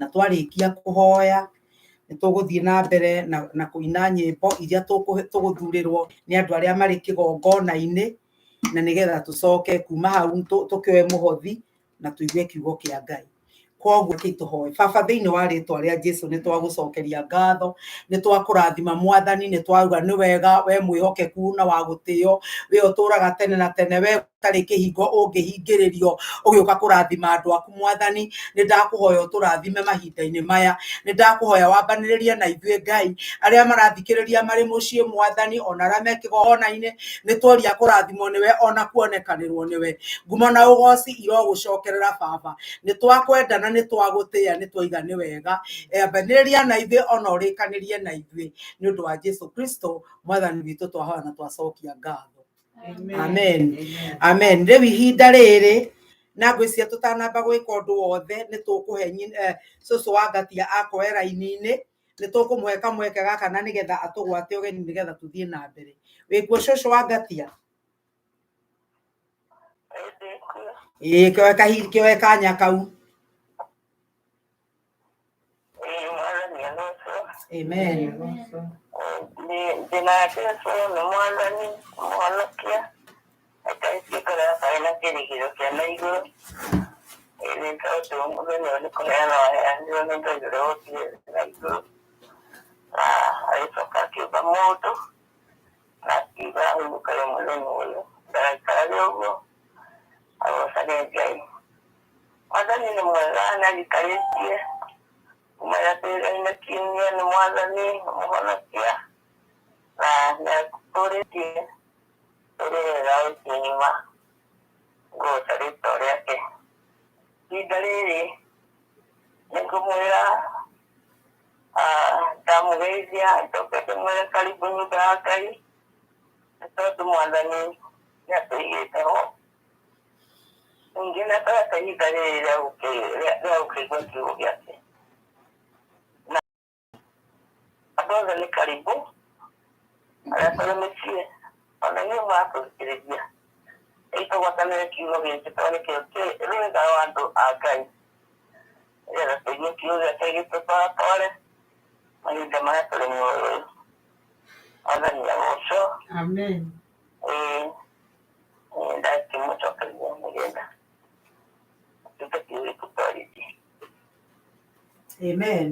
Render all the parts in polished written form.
Na twarĩkia kũhoya nĩ tũgũthiĩ na mbere na kũina nyĩmbo iria tũgũthurĩrwo nĩ andũ arĩa marĩ kĩgongona-inĩ, na nĩgetha tũcoke kuma hau tũkĩoe mũhothi na tũigue kiugo kĩa Ngai. Koguo rekei tũhoe. Baba, thĩinĩ wa rĩtwa rĩa Jesu nĩ twagũcokeria ngatho, nĩ twakũrathima Mwathani, nĩ twauga nĩ wega, we mwĩhokeku na wa gũtĩo, we ũtũraga tene na tene, we ũtarĩ kĩhingo ũngĩhingĩrĩrio ũgĩũka kũrathima andũ aku Mwathani. Nĩ ndakũhoya ũtũrathime mahinda-inĩ maya, nĩ ndakũhoya wambanĩrĩrie na ithuĩ Ngai, arĩa marathikĩrĩria marĩ mũciĩ Mwathani, ona arĩa me kĩgongona-inĩ, nĩ tworia kũrathimwo nĩwe ona kuonekanĩrwo nĩwe. Ngumo na ũgoci irogũcokerera Baba, nĩ twakwenda na nĩ twagũtĩĩa, nĩ twaiga nĩ wega. Ambanĩrĩria na ithuĩ ona ũrĩkanĩrie na ithuĩ, nĩ ũndũ wa Jesu Kristo Mwathani witũ twahoya na twacokia ngatho. Amen. Amen. Rĩu ihinda rĩrĩ na ngwĩciria tũtanamba gwĩka ũndũ wothe nĩ tũkũhe cũcũ wa Ngatia akoe raini-inĩ, nĩ tũkũmũhe kamweke gaka na nĩgetha atũgwate ũgeni nĩgetha tũthiĩ na mbere. Wĩkuo cũcũ wa Ngatia? Ĩĩ, kĩoe kanya kau. Amen. Ndĩna Jesũ nĩ Mwathani mũhonokia, reke ngoro yakwa ĩna kĩrĩgĩrĩro kĩa na igũrũ. Nĩ tondũ mũthenya ũyũ nĩ kũheana waheanirwo nĩ Ngai ũrĩa wombire thĩ na igũrũ, na agĩcoka akĩũmba mũndũ, na akiuga ahurũkage mũthenya ũyũ, ndagaikarage ũguo, agocage Ngai. Mwathani nĩ mwega nĩ anjikarĩtie kuma rĩrĩa twĩraine kiumia nĩ Mwathani mũhonokia na nĩ atũrĩtie tũrĩ wega wiki ng'ima ngũgoca rĩtwa rĩake. Ihinda rĩrĩ nĩ ngũmwĩra ndamũgeithia njoke ndĩmwĩre karibu nyũmba ya Ngai nĩ tondũ Mwathani nĩ atũigĩte ho. Ningĩ nĩ atũhete ihinda rĩrĩ rĩa gũkĩigua kiugo gĩake. Na andũ othe nĩ karibu, arĩa tũrĩ mĩciĩ, ona inyuĩ mũratũthikĩrĩria, rĩu tũgwatanĩre kiugo gĩkĩ tondũ nĩkĩo rwĩga rwa andũ a Ngai, nĩgetha tũigue kiugo gĩake gĩtũtwaratware mahinda marĩa tũrĩ muoyo ũyũ. Mwathani agocwo. Amen. Ĩĩ, ndakĩmũcokeria nĩgetha atuĩke kiugo gĩtũtwarithie. Amen.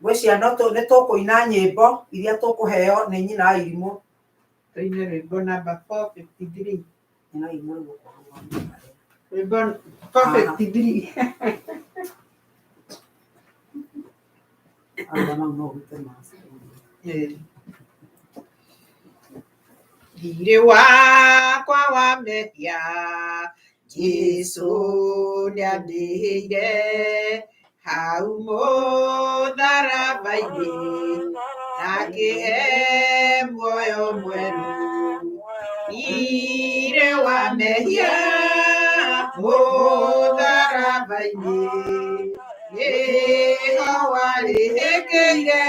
Ngwĩciria no nĩ tũkũina nyĩmbo iria tũkũheo nĩ nyina wa irimũ. Tũine rwĩmbo namba 453. Nyina wa irimũ rĩu ũkũrũgama. Rwĩmbo 453. Anga mau no ũrute mask. Ĩĩ. Thiirĩ wakwa wa mehia Jesũ nĩandĩhĩire hau mũtharaba-inĩ na akĩhe muoyo mwerũ. Thiirĩ wa mehia mũtharaba-inĩ nĩho warĩhĩkĩire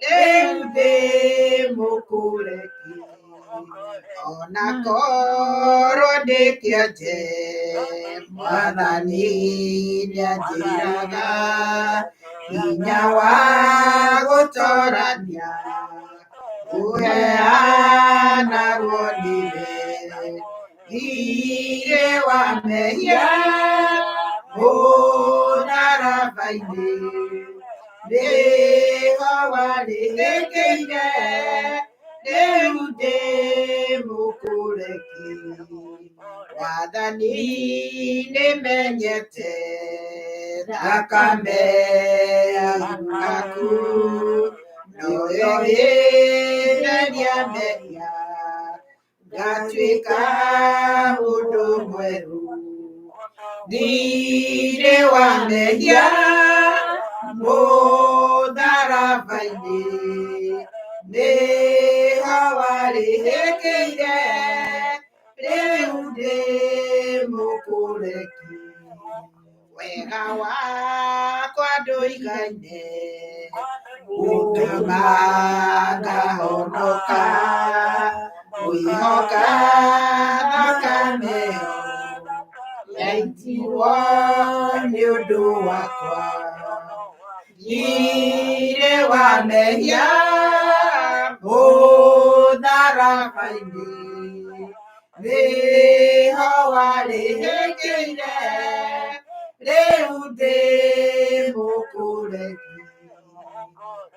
rĩu ndĩ mũkũreki. Ona korwo ndĩ kĩonje Mwathani nĩanjĩraga hinya wa gũtorania ũheanagwo nĩwe. Thiirĩ wa mehia mũtharaba-inĩ nĩho warĩhĩkĩire rĩu ndĩ mũkũreki. Wathani nĩmenyete thakame yaku noyo ĩtheria mehia ngatuĩka mũndũ mwerũ. Thiirĩ wa mehia mũtharaba-inĩ nĩho warĩhĩkĩire rĩu ndĩ mũkũreki. Wega wakwa ndũigaine gũtũma ngahonoka ngwĩhoka thakame ĩyo. Ndaitirwo nĩ ũndũ wakwa Thiirĩ wa mehia mũtharaba-inĩ nĩho warĩhĩkĩire rĩu ndĩ mũkũreki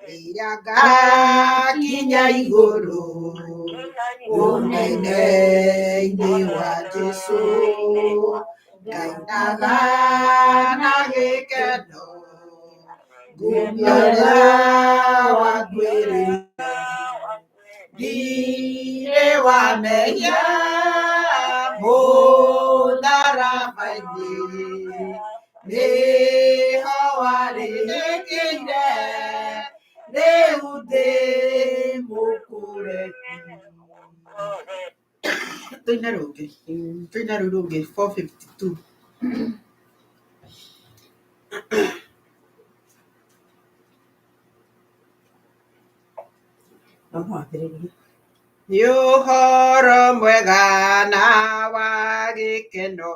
rĩrĩa ngakinya igũrũ ũnene-inĩ wa Jesũ ngainaga na gĩkeno ngumia ũrĩa wanguĩrĩire thiirĩ wa mehia mũtharaba-inĩ nĩho warĩhĩkĩire rĩu ndĩ mũkũreki. Tũine rũngĩ, tũine rũu rũngĩ 452. No mwambĩrĩrie. Nĩ ũhoro mwega na wa gĩkeno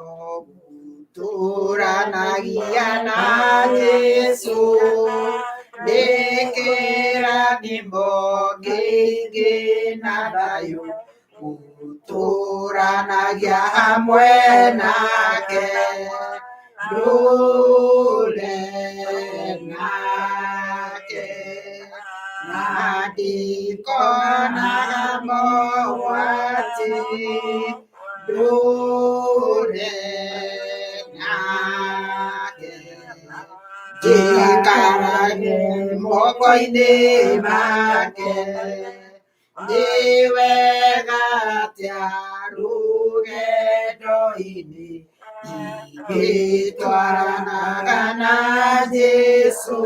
gũtũũranagia na Jesũ nĩ kĩrathimo kĩingĩ na thayũ gũtũũranagia hamwe nake ndũre nake na ndikonaga mogwati ndũre nake njikarage moko-inĩ make nĩ wega atĩa rũgendo-inĩ ingĩtwaranaga na Jesũ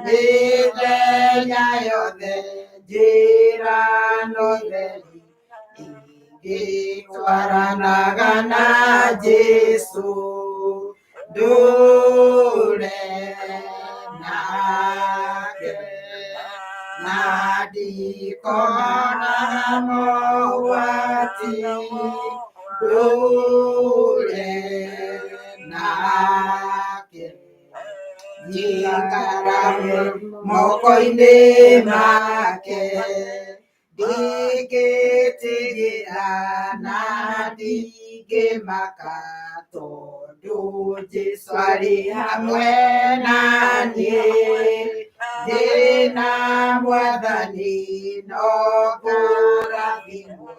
mĩthenya yothe njĩra no theri ingĩtwaranaga na Jesũ ndũre nake na ndikonaga mogwati ndũre nake njikarage moko-inĩ make ndingĩtigĩra na ndingĩmaka tondũ Jesũ arĩ hamwe na niĩ ndĩna mwathani no ngũrathimwo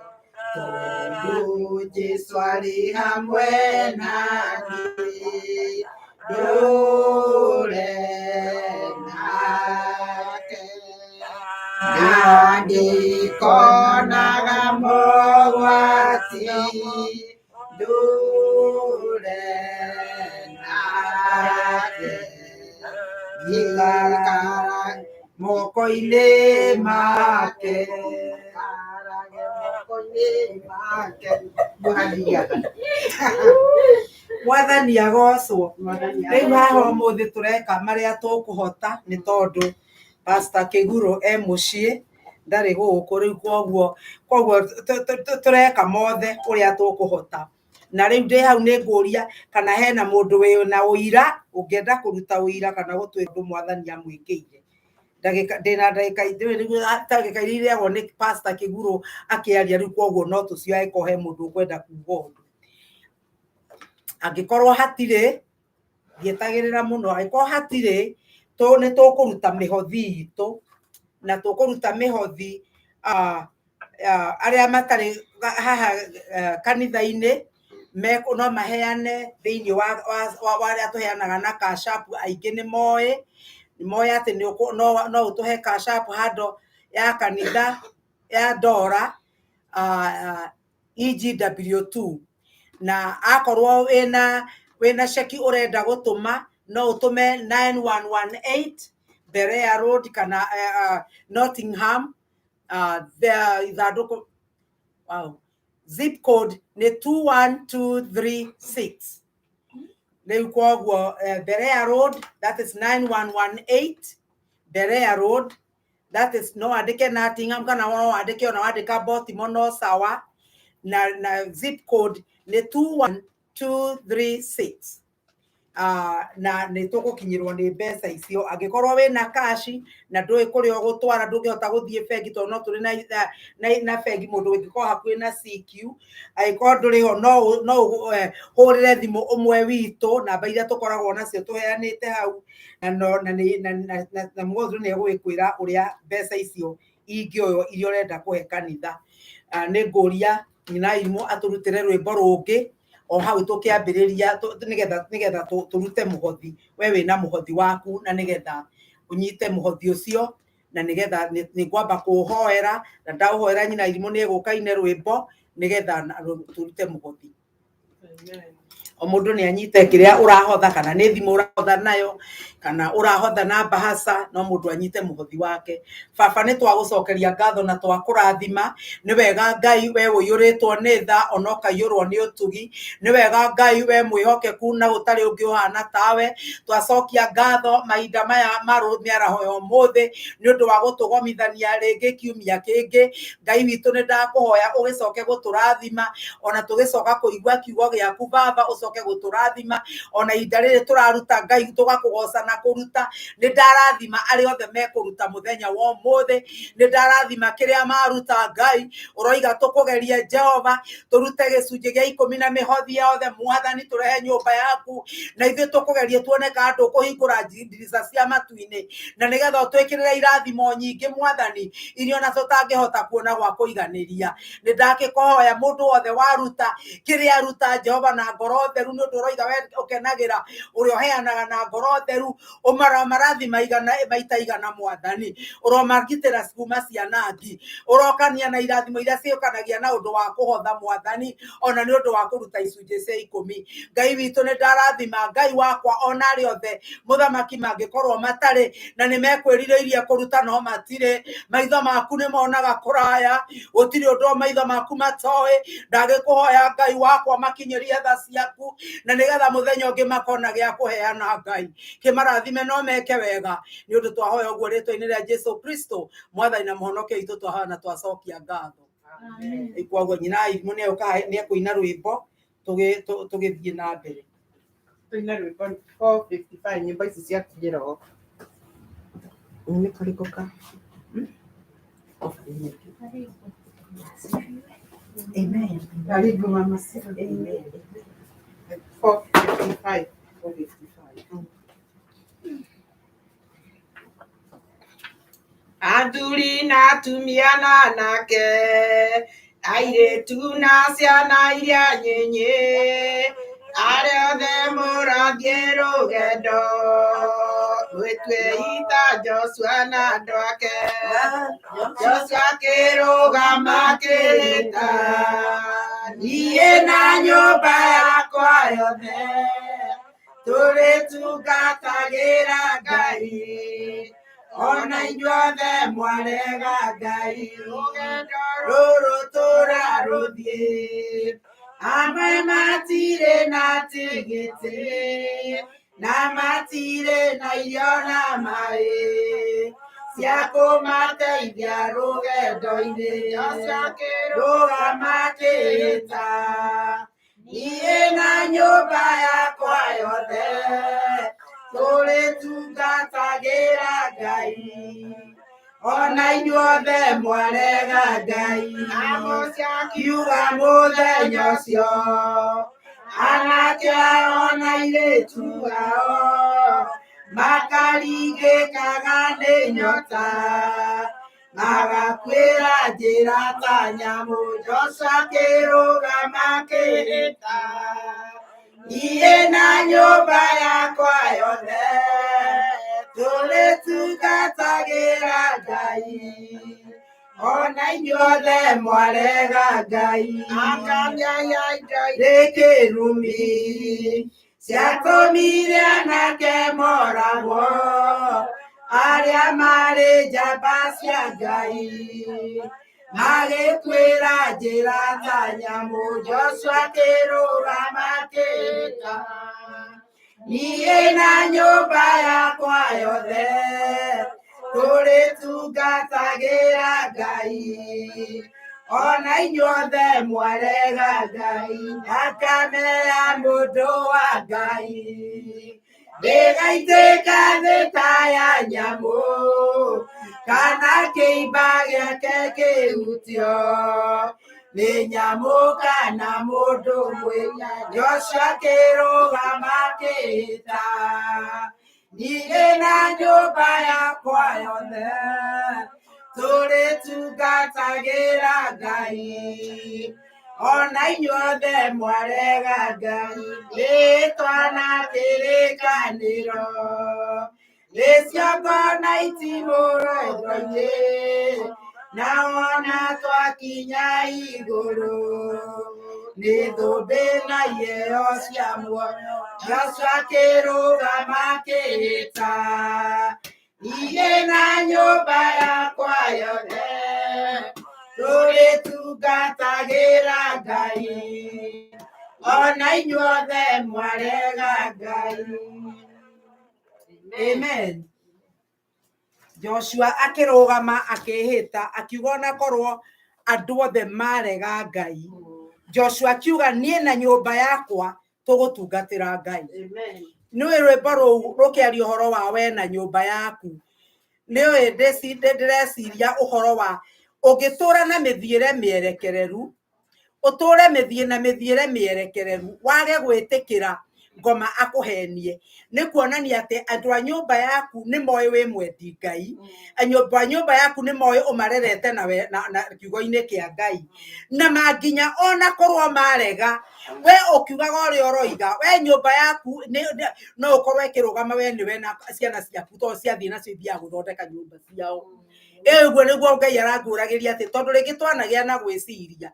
tondũ Jesũ arĩ hamwe na niĩ ndũre nake na ndikonaga mogwati ndũre nake njikara moko-inĩ make njikarage moko-inĩ make. Mwathani. Mwathani agocwo. Mwathani Rĩu haha agocwo. ũmũthĩ tũreka marĩa tũkũhota nĩ tondũ Pastor Kĩguro e mũciĩ ndarĩ gũkũ rĩu koguo koguo tũreka mothe ũrĩa tũkũhota. Na rĩu ndĩ hau nĩ ngũria kana hena mũndũ wĩna ũira ũngĩenda kũruta ũira kana gũtwĩra ũndũ mwathani amwĩkĩire. Ndagĩka ndĩna ndagĩka ndagĩka iria irĩagwo nĩ Pastor Kĩguro akĩaria rĩu koguo no tũcioe ko he mũndũ ũkwenda kuga ũndũ. Angĩkorwo hatirĩ ndietagĩrĩra mũno angĩkorwo hatirĩ nĩ tũkũruta mĩhothi itũ na tũkũruta mĩhothi arĩa matarĩ haha kanitha-inĩ no maheane thĩinĩ wa arĩa tũheanaga na Cash App aingĩ nĩ moĩ atĩ no ũtũhe Cash App handũ ya kanitha ya ndora EGW2 na akorwo wĩna ceki ũrenda gũtũma no ũtũme 9118 Berea Road kana Nottingham ithandũkũ wow. Zip code nĩ 21236 rĩu koguo Berea Road that is 9118 Berea Road that is no wandĩke Nottingham kana no wandĩke ona wandĩka Baltimore no sawa na zip code nĩ 236. Na nä tå gå kinyä rwo nä mbeca icio angä korwo wä na kaci na ndå kå rä a å gå twara ndå ngä hota gå thiä bengi tondå no tå rä na bengi må ndå å ngä korwo hakuhä na CQ angä korwo ndå rä ho no hå rä re thimå å mwe witå namba iria tå koragwo nacio tå heanä te hau na no na nä na na na na mũndũ nĩ egũgĩkwĩra ũrĩa mbeca icio ingĩoywo iria ũrenda kũhe kanitha. Nĩ ngũria nyina irimũ atũrutĩre rwĩmbo rũngĩ o hau tũkĩambĩrĩria nĩgetha tũrute mũhothi. We wĩna mũhothi waku na nĩgetha ũnyite mũhothi ũcio na nĩgetha nĩ ngwamba kũũhoera na ndaũhoera nyina irimũ nĩ egũka ine rwĩmbo nĩgetha tũrute mũhothi. O mũndũ nĩ anyite kĩrĩa ũrahotha kana nĩ thimũ ũrahotha nayo kana ũrahotha na mbahaca no mũndũ anyite mũhothi wake. Baba nĩ twagũcokeria ngatho na twakũrathima. Nĩ wega Ngai we ũiyũrĩtwo nĩ tha ona ũkaiyũrwo nĩ ũtugi. Nĩ wega Ngai we mwĩhokeku na gũtarĩ ũngĩ ũhana tawe. Twacokia ngatho mahinda maya ma mĩaraho ya ũmũthĩ nĩ ũndũ wa gũtũgomithania rĩngĩ kiumia kĩngĩ. Ngai witũ nĩ ndakũhoya ũgĩcoke gũtũrathima ona tũgĩcoka kũigua kiugo gĩaku Baba ũcoke gũtũrathima ona ihinda rĩrĩ tũraruta Ngai tũgakũgoca na kũruta. Nĩ ndarathima arĩa othe mekũruta mũthenya wa ũmũthĩ, nĩ ndarathima kĩrĩa maruta Ngai ũroiga tũkũgerie Jehova tũrute gĩcunjĩ gĩa ikũmi na mĩhothi yothe Mwathani tũrehe nyũmba yaku na ithuĩ tũkũgerie tuone kana ndũkũhingũra ndirica cia matu-inĩ na nĩgetha ũtwĩkĩrĩre irathimo nyingĩ Mwathani iria ona tũtangĩhota kuona gwa kũiganĩria. Nĩ ndakĩkũhoya mũndũ wothe waruta kĩrĩa aruta Jehova na ngoro theru nĩ ũndũ ũroiga we ũkenagĩra ũrĩa ũheanaga na ngoro theru ũmarathi maigana maita igana Mwathani ũromagitĩra kuma cianangi ũrokania na irathimo iria ciũkanagia na ũndũ wa kũhotha Mwathani ona nĩ ũndũ wa kũruta icunjĩ cia ikũmi. Ngai witũ nĩ ndarathima Ngai wakwa ona arĩa othe mũthamaki mangĩkorwo matarĩ na nĩ mekwĩrirĩirie kũruta no matirĩ. Maitho maku nĩ monaga kũraya gũtirĩ ũndũ maitho maku matoĩ. Ndagĩkũhoya Ngai wakwa makinyĩrie tha ciaku na nĩgetha mũthenya ũngĩ makona gĩa kũheana Ngai kĩmarathime no meke wega nĩ ũndũ twahoya ũguo rĩtwa-inĩ rĩa Jesu Kristo Mwathani na mũhonokia witũ twahoya na twacokia ngatho. Koguo nyina irimũ nĩ ekũina rwĩmbo tũgĩthiĩ na mbere. Tũine rwĩmbo 455 nyĩmbo ici cia kĩroho. Nĩ karĩkũ ka? Amen. Karibu mama. Amen. 455. 455. Athuri na atumia na anake, airĩtu na ciana iria nyinyi, arĩa othe mũrathiĩ rũgendo, mwĩtue ita Joshua na andũ ake. Joshua akĩrũgama akĩĩta, niĩ na nyũmba yakwa yothe, tũrĩtungatagĩra Ngai. Ona inyuothe mwarega Ngai, rũgendo rũrũ tũrarũthiĩ. Amwe matirĩ na tigiti, na matirĩ na irio na maĩ cia kũmateithia rũgendo-inĩ. Joshua akĩrũgama akĩĩta, niĩ na nyũmba yakwa yothe, tũrĩtungatagĩra Ngai. Ona inyuothe mwarega Ngai, kiuga mũthenya ũcio, anake ao na airĩtu ao makaringĩkaga nĩ nyota, magakuĩra njĩra ta nyamũ. Joshua akĩrũgama akĩĩta, niĩ na nyũmba yakwa yothe, tũrĩtungatagĩra Ngai. Ona inyuothe mwarega Ngai, nĩ kĩrumi ciatũmire anake moragwo, arĩa marĩ njamba cia Ngai, magĩkuĩra njĩra ta nyamũ. Joshua akĩrũgama akĩĩta, niĩ na nyũmba yakwa yothe, tũrĩtungatagĩra Ngai. Ona inyuothe mwarega Ngai, thakame ya mũndũ wa Ngai ndĩgaitĩka thĩ ta ya nyamũ, kana kĩimba gĩake kĩhutio nĩ nyamũ kana mũndũ mwĩnya. Joshua akĩrũgama akĩĩta, niĩ na nyũmba yakwa yothe tũrĩtungatagĩra Ngai. Ona inyuothe mwarega Ngai, rĩtwa na kĩrĩkanĩro nĩ ciongo na itimũ rwendo-inĩ, na ona twakinya igũrũ nĩ thũmbĩ na iheo cia muoyo. Joshua akĩrũgama akĩĩta, niĩ na nyũmba yakwa yothe tũrĩtungatagĩra Ngai. Ona inyuothe mwarega Ngai. Amen. Joshua akĩrũgama akĩĩhĩta akiuga ona korwo andũ othe marega Ngai, Joshua akiuga niĩ na nyũmba yakwa tũgũtungatĩra Ngai. Nĩũĩ rwĩmbo rũu rũkĩaria ũhoro wa we na nyũmba yaku, nĩũĩ ndĩreciria ũhoro wa ũngĩtũra na mĩthiĩre mĩerekereru, ũtũre mĩthiĩ na mĩthiĩre mĩerekereru, wage gwĩtĩkĩra ngoma akũhenie, nĩ kuonania atĩ andũ a nyũmba yaku nĩ moĩ wĩ mwendi Ngai, andũ a nyũmba yaku nĩ moĩ ũmarerete na, we, na, na kiugo-inĩ kĩa Ngai, na manginya ona korwo marega, we ũkiugaga ũrĩa ũroiga, we nyũmba yaku no ũkorwo ĩkĩrũgama we nĩwe na ciana ciaku, tondũ ciathiĩ nacio ithiaga gũthondeka nyũmba ciao. Ũguo nĩguo Ngai arangũragĩria atĩ tondũ rĩngĩ twanagĩa na gwĩciria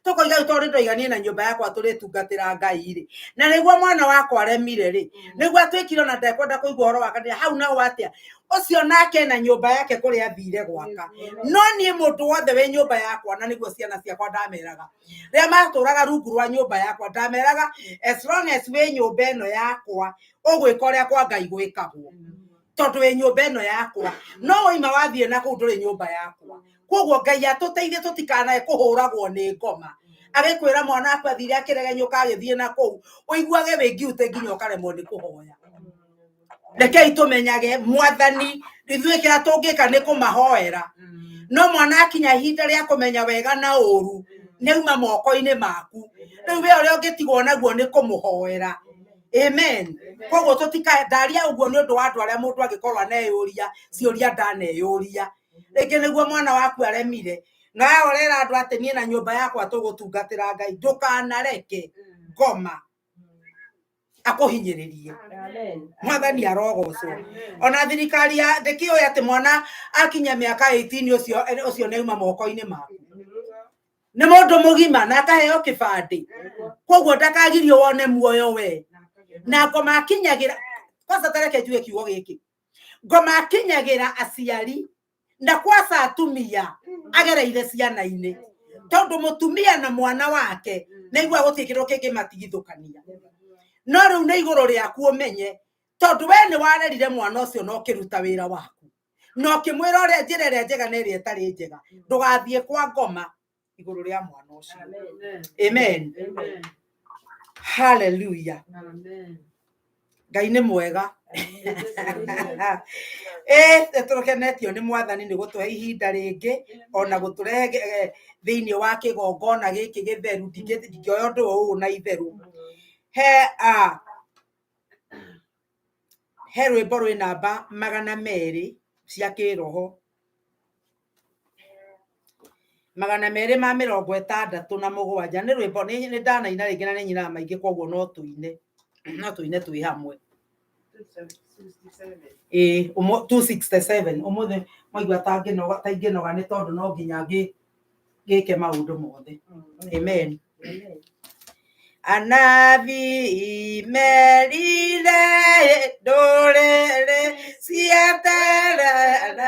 tũkoiga rĩu tondũ nĩndoiga niĩ na nyũmba yakwa tũrĩtungatĩra Ngai rĩ, na nĩguo mwana wakwa aremire rĩ, nĩguo atuĩkire ona ndekwenda kũigua ũhoro wa kanitha hau naho atĩa, ũcio nake na nyũmba yake kũrĩa athire gwaka, no niĩ mũndũ wothe wĩ nyũmba yakwa, na nĩguo ciana ciakwa ndameraga rĩrĩa matũraga rungu rwa nyũmba yakwa, ndameraga as long as wĩ nyũmba ĩno yakwa ũgwĩka ũrĩa kwa Ngai gwĩkagwo, tondũ wĩ nyũmba ĩno yakwa, no woima wathiĩ na kũu ndũrĩ nyũmba yakwa. Koguo Ngai atũteithie tũtikanae kũhũragwo nĩ ngoma, agĩkwĩra mwana waku athire akĩregenyũka agĩthiĩ na kũu, ũiguage wĩ guilty nginya ũkaremwo nĩ kũhoya. Rekei tũmenyage mwathani, ithuĩ kĩrĩa tũngĩka nĩ kũmahoera, no mwana akinya ihinda rĩa kũmenya wega na ũru nĩ auma moko-inĩ maku, rĩu we ũrĩa ũngĩtigwo naguo nĩ kũmũhoera. Amen. Koguo tũtika ndaria ũguo nĩ ũndũ wa andũ arĩa mũndũ angĩkorwo aneyũria ciũria ndaneyũria, rĩngĩ nĩguo mwana waku aremire, na we ũrera andũ atĩ niĩ na nyũmba yakwa tũgũtungatĩra Ngai, ndũkanareke ngoma akũhinyĩrĩrie. Mwathani arogocwo. Ona thirikari ya ndĩkĩũĩ atĩ mwana akinya mĩaka 18 ũcio ũcio nĩ auma moko-inĩ maku, nĩ mũndũ mũgima na akaheo kĩbandĩ, koguo ndakagirio wone muoyo we. Na ngoma akinyagĩra, kwanza tareke njuge kiugo gĩkĩ, ngoma akinyagĩra aciari na kwaca atumia agereire ciana-inĩ, tondũ mũtumia na mwana wake nĩ aigua gũtirĩ kĩndũ kĩngĩmatigithũkania. No rĩu nĩ igũrũ rĩaku ũmenye, tondũ we nĩ warerire mwana ũcio na ũkĩruta wĩra waku na ũkĩmwĩra ũrĩa njĩra ĩrĩa njega na ĩrĩa ĩtarĩ njega, ndũgathiĩ kwa ngoma igũrũ rĩa mwana ũcio. Amen. Hallelujah. Ngai nĩ mwega. Tũkenetio nĩ mwathani nĩ gũtũhe ihinda rĩngĩ ona gũtũrehe thĩinĩ wa kĩgongona gĩkĩ gĩtheru. Ndingĩoya ũndũ ũyũ na itherũ. He a he rwĩmbo rwĩ namba 200 cia kĩroho, 267. Nĩ rwĩmbo nĩ ndanaina rĩngĩ na nĩ nyinaga maingĩ, koguo no tũine, no tũine twĩ hamwe. Ĩĩ, 267. Ũmũthĩ mwaigua ta ngĩnoga, ta ingĩnoga nĩ tondũ no nginya ngĩke maũndũ mothe. Amen. Anabii merire ndũrĩrĩ cieterere,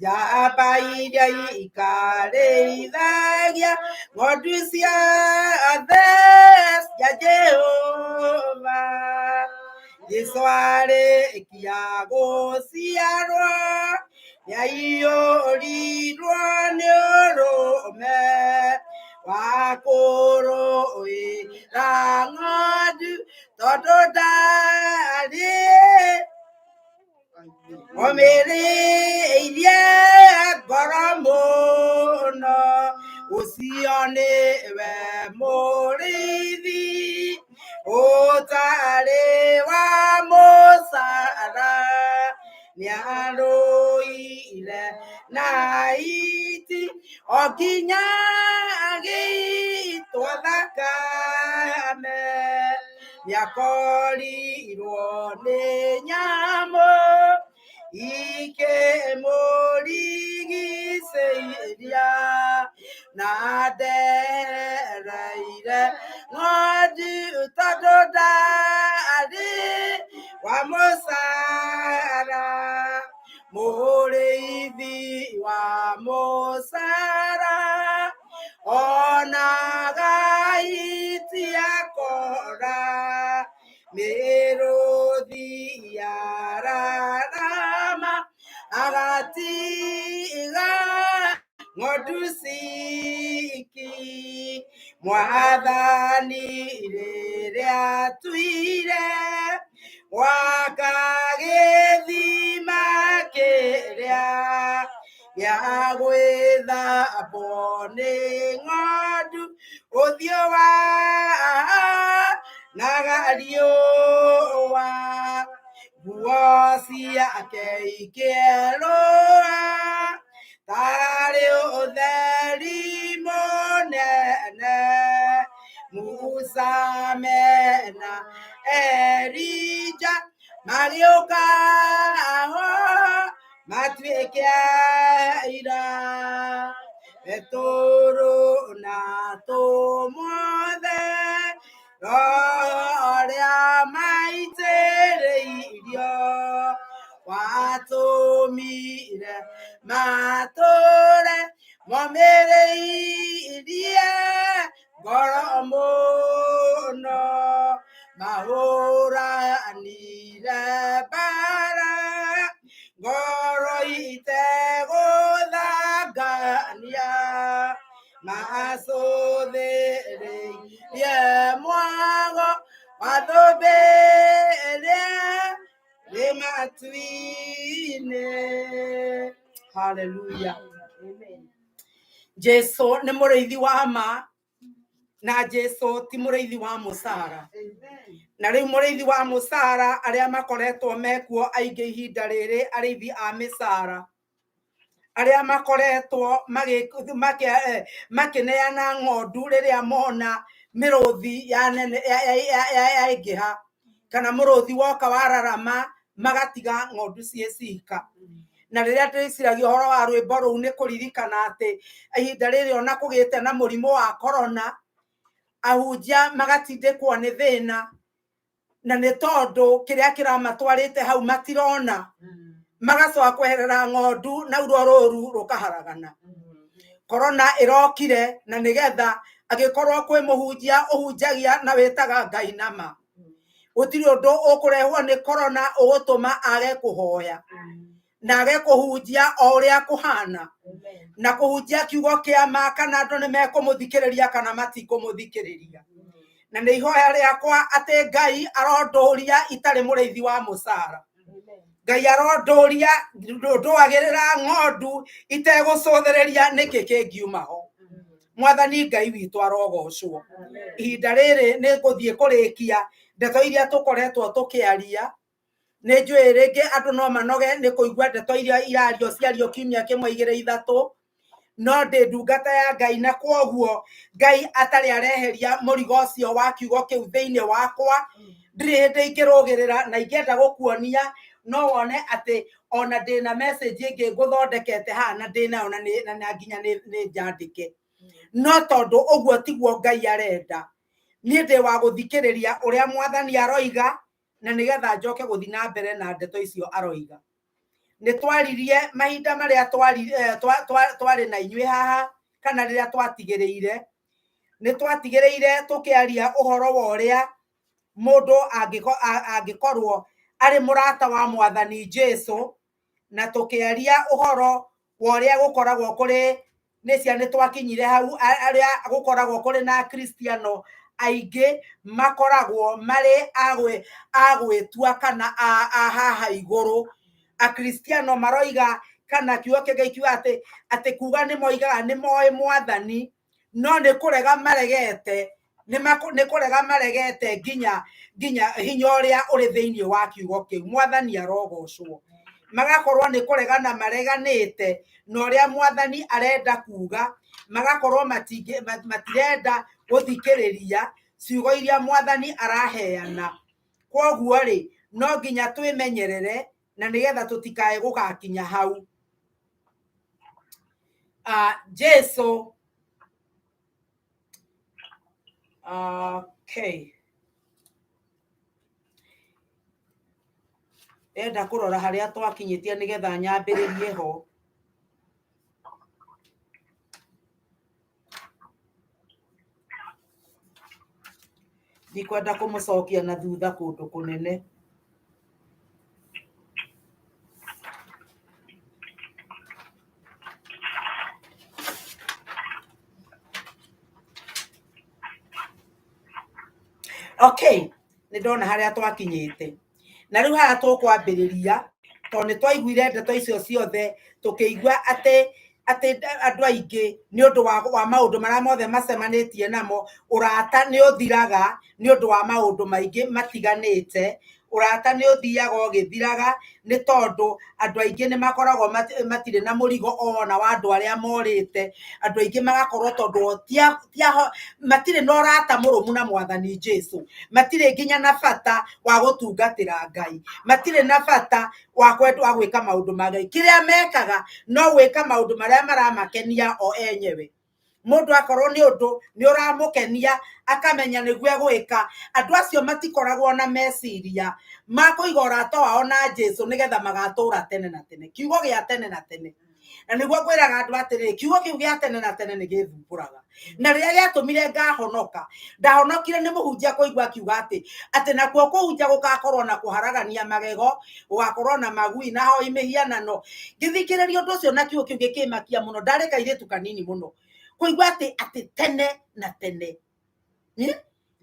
njamba iria ikarĩithagia ng'ondu ciothe cia Jehova. Jesũ arĩkia gũciarwo Nĩaiyũrirwo nĩ ũrũme wa kũrũĩra ng'ondu tondũ ndarĩ omĩrĩirie ngoro mũno ũcio nĩwe mũrĩithi ũtarĩ wa mũcara nĩarũire na iti o nginya agĩitwo thakame nĩakorirwo nĩ nyamũ ikĩmũrigicĩria na ndereire ng'ondu tondũ ndarĩ wa mũcara mũrĩithi wa mũcara onaga itiakora mĩrũthi yararama agatiga ng'ondu ciki mwathani rĩrĩa tuire gwaka gĩthima kĩrĩa gĩa gwĩthambwo nĩ ng'ondu ũthiũ wa naga riũa nguo ciake ikĩerũha tarĩ ũtheri mũnene Musa mena Elija magĩũka ho matuĩke aira Petũrũ na tũmothe roho ũrĩa maitĩrĩirio watũmire matũre momĩrĩirie ngoro mũno mahũranire mbara ngoro itegũthangania macũthĩrĩirie mwago wa thũmbĩ ĩrĩa ĩ matu-inĩ. Hallelujah. Jesu nĩ mũrĩithi wa ma na Jesu ti mũrĩithi wa mũcara na rĩu mũrĩithi wa mũcara arĩa makoretwo mekuo aingĩ ihinda rĩrĩ arĩithi a mĩcara arĩa makoretwo makĩneana ng'ondu rĩrĩa mona mĩrũthi yaingĩha kana mũrũthi woka wararama magatiga ng'ondu ciĩ cika na rĩrĩa ndĩciragia ũhoro wa rwĩmbo rũu nĩ kũririkana atĩ ihinda rĩrĩ ona kũgĩte na mũrimũ wa korona ahunjia magatindĩkwo nĩ thĩna na nĩ tondũ kĩrĩa kĩramatwarĩte hau matirona magacoka kweherera ng'ondu na ruo rũru rũkaharagana korona ĩrokire na nĩgetha angĩkorwo kwĩ mũhunjia ũhunjagia na wĩtaga Ngai nama gũtirĩ ũndũ ũkũrehwo nĩ korona ũgũtũma age kũhoya na age kũhunjia o ũrĩa kũhana na kũhunjia kiugo kĩa ma kana andũ nĩ mekũmũthikĩrĩria kana matikũmũthikĩrĩria na nĩ ihoya rĩakwa atĩ Ngai arondũria itarĩ mũrĩithi wa mũcara Ngai arondũria ndũagĩrĩra ng'ondu itegũcũthĩrĩria nĩkĩ kĩngiuma ho mwathani Ngai witũ arogocwo ihinda rĩrĩ nĩ ngũthiĩ kũrĩkia ndeto iria tũkoretwo tũkĩaria nĩ njũĩ rĩngĩ andũ no manoge nĩ kũigua ndeto iria irario ciario kiumia kĩmwe igĩrĩ ithatũ no ndĩ ndungata ya Ngai na kwoguo Ngai atarĩ areheria mũrigo ũcio wa kiugo kĩu thĩinĩ wakwa ndirĩ hĩndĩ ingĩrũgĩrĩra na ingĩenda gũkuonia no wone atĩ ona ndĩna message ĩngĩ ngũthondekete haha na ndĩnayo na nginya nĩ njandĩke no tondũ ũguo tiguo Ngai arenda niĩ ndĩ wa gũthikĩrĩria ũrĩa mwathani aroiga na nĩgetha njoke gũthiĩ na mbere na ndeto icio aroiga nĩ twaririe mahinda marĩa twarĩ na inyuĩ haha kana rĩrĩa twatigĩrĩire nĩ twatigĩrĩire tũkĩaria ũhoro wa ũrĩa mũndũ angĩkorwo arĩ mũrata wa mwathani Jesu Na tũkĩaria ũhoro wa ũrĩa gũkoragwo kũrĩ nĩ cia nĩ twakinyire hau arĩa gũkoragwo kũrĩ na Akristiano aingĩ makoragwo marĩ a gwĩtua kana a haha igũrũ. Akristiano maroiga kana kiugo kĩa Ngai kiuga atĩ kuga nĩ moigaga nĩ moĩ Mwathani, no nĩ kũrega maregete, nĩ kũrega maregete nginya hinya ũrĩa ũrĩ thĩinĩ wa kiugo kĩu. Mwathani arogocwo. Magakorwo nĩ kũregana mareganĩte na ũrĩa Mwathani arenda kuga, magakorwo matirenda gũthikĩrĩria ciugo iria Mwathani araheana. Kwoguo rĩ, no nginya twĩmenyerere na nĩgetha tũtikae gũgakinya hau. Jesu, okay, ndĩrenda kũrora harĩa twakinyĩtie nĩgetha nyambĩrĩrie ho. Ndikwenda kũmũcokia na thutha kũndũ kũnene. Okay, nĩ ndona harĩa twakinyĩte. Na rĩu haha tũkwambĩrĩria tondũ nĩ twaiguire ndeto icio ciothe, tũkĩigua atĩ andũ aingĩ nĩ ũndũ wa maũndũ marĩa mothe macemanĩtie namo, ũrata nĩ ũthiraga nĩ ũndũ wa maũndũ maingĩ matiganĩte. Ũrata nĩ ũthiaga ũgĩthiraga nĩ tondũ andũ aingĩ nĩ makoragwo matirĩ na mũrigo ona wa andũ arĩa morĩte. Andũ aingĩ magakorwo tondũ matirĩ na ũrata mũrũmu na Mwathani Jesu, matirĩ nginya na bata wa gũtungatĩra Ngai, matirĩ na bata wa kwenda wa gwĩka maũndũ ma Ngai. Kĩrĩa mekaga no gwĩka maũndũ marĩa maramakenia o enyewe. Mũndũ akorwo nĩ ũndũ nĩ ũramũkenia akamenya nĩguo egwĩka. Andũ acio matikoragwo na meciria ma kũiga ũrata wao na Jesu nĩgetha magatũra tene na tene. Kiugo gĩa tene na tene. Na nĩguo ngwĩraga andũ atĩrĩrĩ, kiugo kĩu gĩa tene na tene nĩ gĩthumbũraga. Na rĩrĩa gĩatũmire ngahonoka, ndahonokire nĩ mũhunjia kũigua akiuga atĩ nakuo kũhunjia gũgakorwo na kũharagania magego, gũgakorwo na magui na hoi mĩhianano. Ngĩthikĩrĩria ũndũ ũcio na kiugo kĩu gĩkĩmakia mũno. Ndarĩ kairĩtu kanini mũno kũigua atĩ tene na tene.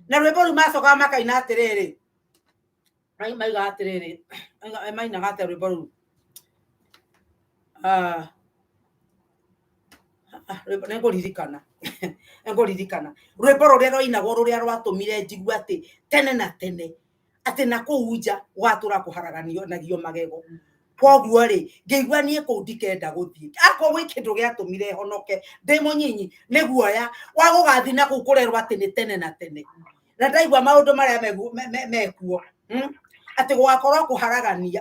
Na rwĩmbo rũu macokaga makaina atĩrĩrĩ, maigaga atĩrĩrĩ, mainaga atĩa rwĩmbo rũu? Nĩngũririkana, nĩngũririkana rwĩmbo rũrĩa rwainagwo rũrĩa rwatũmire njigue atĩ tene na tene, atĩ na kũu nja gũgatũra kũharaganagio magego. Koguo rĩ, ngĩigua niĩ kũu ndikenda gũthiĩ. Akorwo gwĩ kĩndũ gĩatũmire honoke ndĩ mũnyinyi, nĩ guoya wa gũgathiĩ na kũu kũrerwo atĩ nĩ tene na tene. Na ndaigua maũndũ marĩa mekuo, atĩ gũgakorwo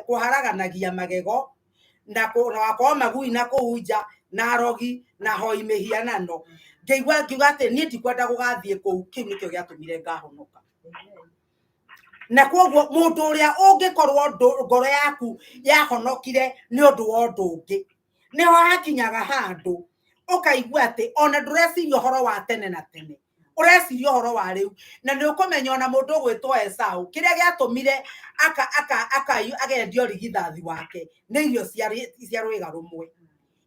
kũharaganagia magego, na gũgakorwo magui na kũu nja, na arogi, na hoi mĩhianano. Ngĩigua ngiuga atĩ niĩ ndikwenda gũgathiĩ kũu. Kĩu nĩkĩo gĩatũmire ngahonoka. Na koguo mũndũ ũrĩa ũngĩkorwo ngoro yaku yahonokire nĩ ũndũ wa ũndũ ũngĩ, nĩho hakinyaga handũ ũkaigua atĩ ona ndũreciria ũhoro wa tene na tene, ũreciria ũhoro wa rĩu. Na nĩ ũkũmenya ona mũndũ ũgwĩtwo Esau, kĩrĩa gĩatũmire agendio rigithathi wake nĩ irio cia rwĩga rũmwe,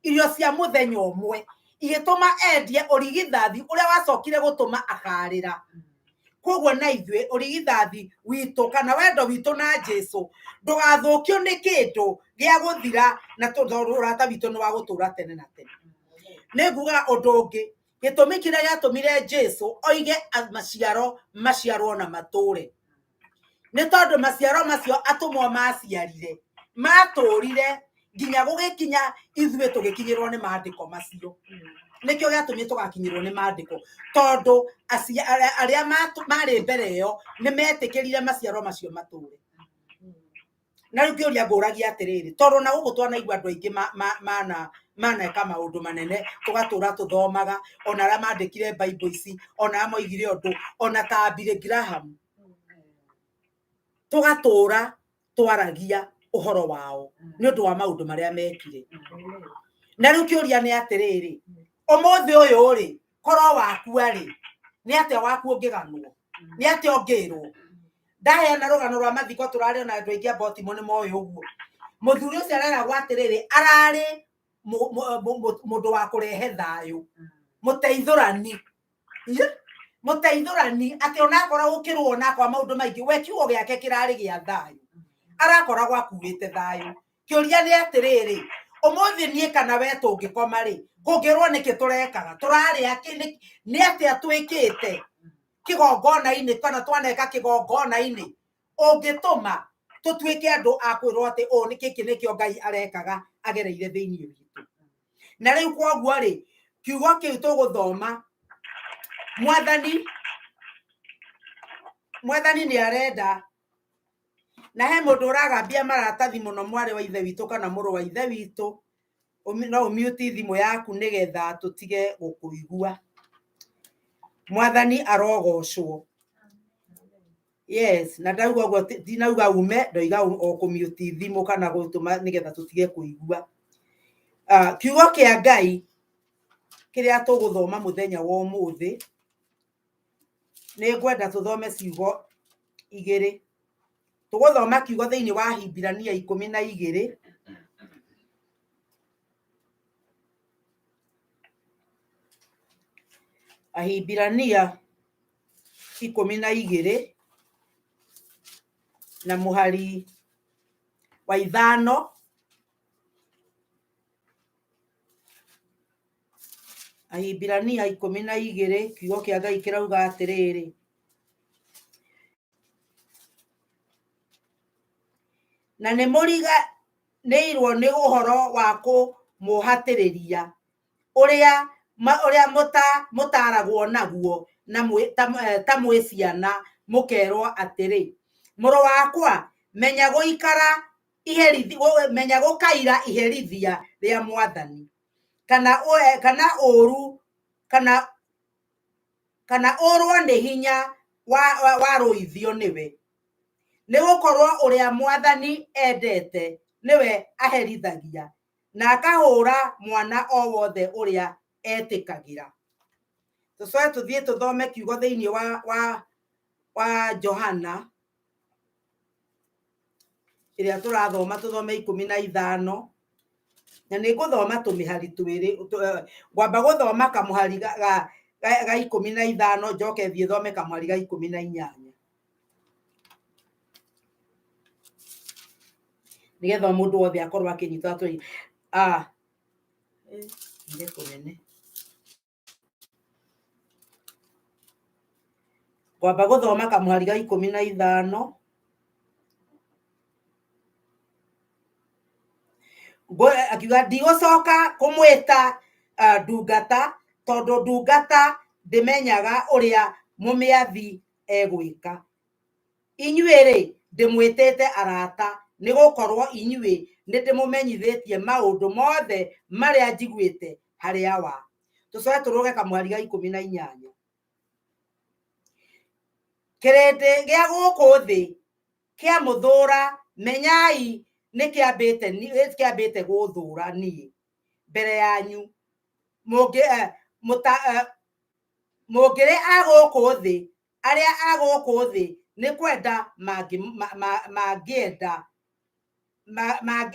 irio cia mũthenya ũmwe, igĩtũma endie ũrigithathi ũrĩa wacokire gũtũma akarĩra. Koguo na ithuĩ ũrigithathi witũ kana wendo witũ na Jesu ndũgathũkio nĩ kĩndũ gĩa gũthira, na tondũ ũrata witũ nĩ wa gũtũra tene na tene. Nĩ nguga ũndũ ũngĩ, gĩtũmi kĩrĩa gĩatũmire Jesu oige maciaro maciarwo na matũre, nĩ tondũ maciaro macio atũmwo maciarire matũrire nginya gũgĩkinya ithuĩ tũgĩkinyĩrwo nĩ maandĩko macio. Nĩkĩo gĩatũmire tũgakinyĩrwo nĩ maandĩko, tondũ arĩa marĩ mbere ĩyo nĩ metĩkĩrire maciaro macio matũre. Na rĩu kĩũria ngũragia atĩrĩrĩ, tondũ na gũkũ twanaigua andũ aingĩ maneka maũndũ manene, tũgatũra tũthomaga, ona arĩa mandĩkire Bible ici, ona arĩa moigire ũndũ, ona ta Billy Graham, tũgatũra twaragia ũhoro wao nĩ ũndũ wa maũndũ marĩa mekire. Na rĩu kĩũria nĩ atĩrĩrĩ, ũmũthĩ ũyũ rĩ, korwo wakua rĩ, nĩ atĩa waku ũngĩganwo? Nĩ atĩa ũngĩrwo? Ndaheana rũgano rwa mathiko tũrarĩ ona andũ aingĩ a Baltimore nĩ moĩ ũguo. Mũthuri ũcio areragwo atĩrĩrĩ, ararĩ mũndũ wa kũrehe thayũ, mũteithũrani. Mũteithũrani atĩ onakorwo gũkĩrwo onakwa maũndũ maingĩ, we kiugo gĩake kĩrarĩ gĩa thayũ, arakoragwo akuĩte thayũ. Kĩũria nĩ atĩrĩrĩ, ũmũthĩ niĩ kana we tũngĩkoma rĩ, kũngĩrwo nĩkĩ tũrekaga, tũrarĩa kĩ, nĩ atĩa twĩkĩte kĩgongona-inĩ kana twaneka kĩgongona-inĩ ũngĩtũma tũtuĩke andũ a kwĩrwo atĩ ũũ nĩ gĩkĩ nĩkĩo Ngai arekaga agereire thĩinĩ witũ. Na rĩu kwoguo rĩ, kiugo kĩu tũgũthoma, mwathani nĩ arenda, na he mũndũ ũragambia maratathi mũno, mwarĩ wa ithe witũ kana mũrũ wa ithe witũ, no ũmute thimũ yaku nĩgetha tũtige gũkũigua. Mwathani arogocwo. Yes, na ndauga ũguo ndinauga ume, ndoiga o kũmute thimũ kana gũtũma nĩgetha tũtige kũigua. Kiugo kĩa Ngai kĩrĩa tũgũthoma mũthenya wa ũmũthĩ, nĩ ngwenda tũthome ciugo igĩrĩ. Tũgũthoma kiugo thĩinĩ wa Ahibirania 12. Ahibirania 12 na mũhari wa 5. Ahibirania 12, kiugo kĩa Ngai kĩrauga atĩrĩrĩ, na nĩ mũriganĩirwo nĩ ũhoro wa kũmũhatĩrĩria ũrĩa mũtaragwo naguo na ta mwĩ ciana, mũkerwo atĩrĩ, mũrũ wakwa, menya gũikara menya gũkaira iherithia rĩa Mwathani, kana kana ũru, kana ũrwo nĩ hinya wa rũithio nĩwe, nĩ gũkorwo ũrĩa Mwathani endete nĩwe aherithagia, na akahũra mwana o wothe ũrĩa etĩkagĩra. Tũcoke tũthiĩ tũthome kiugo thĩinĩ wa Johana ĩrĩa tũrathoma, tũthome 15, na nĩ ngũthoma tũmĩhari twĩrĩ. Ngwamba gũthoma kamũhari ga 15, njoke thiĩ thome kamũhari ga 18, nĩgetha mũndũ wothe akorwo akĩnyita. Ire kũnene. Ngwamba gũthoma kamũhari ga 15. Akiuga ndigũcoka kũmwĩta ndungata, tondũ ndungata ndĩmenyaga ũrĩa mũmĩathi egwĩka. Inyuĩ rĩ, ndĩmwĩtĩte arata, nĩ gũkorwo inyuĩ nĩ ndĩmũmenyithĩtie maũndũ mothe marĩa njiguĩte harĩ Awa. Tũcoke tũrũge kamũhari ga 18. Kĩrĩndĩ gĩa gũkũ thĩ kĩamũthũra, menyai nĩ kĩambĩte gũthũra niĩ mbere yanyu. Mũngĩrĩ a gũkũ thĩ, arĩa a gũkũ thĩ nĩ kwenda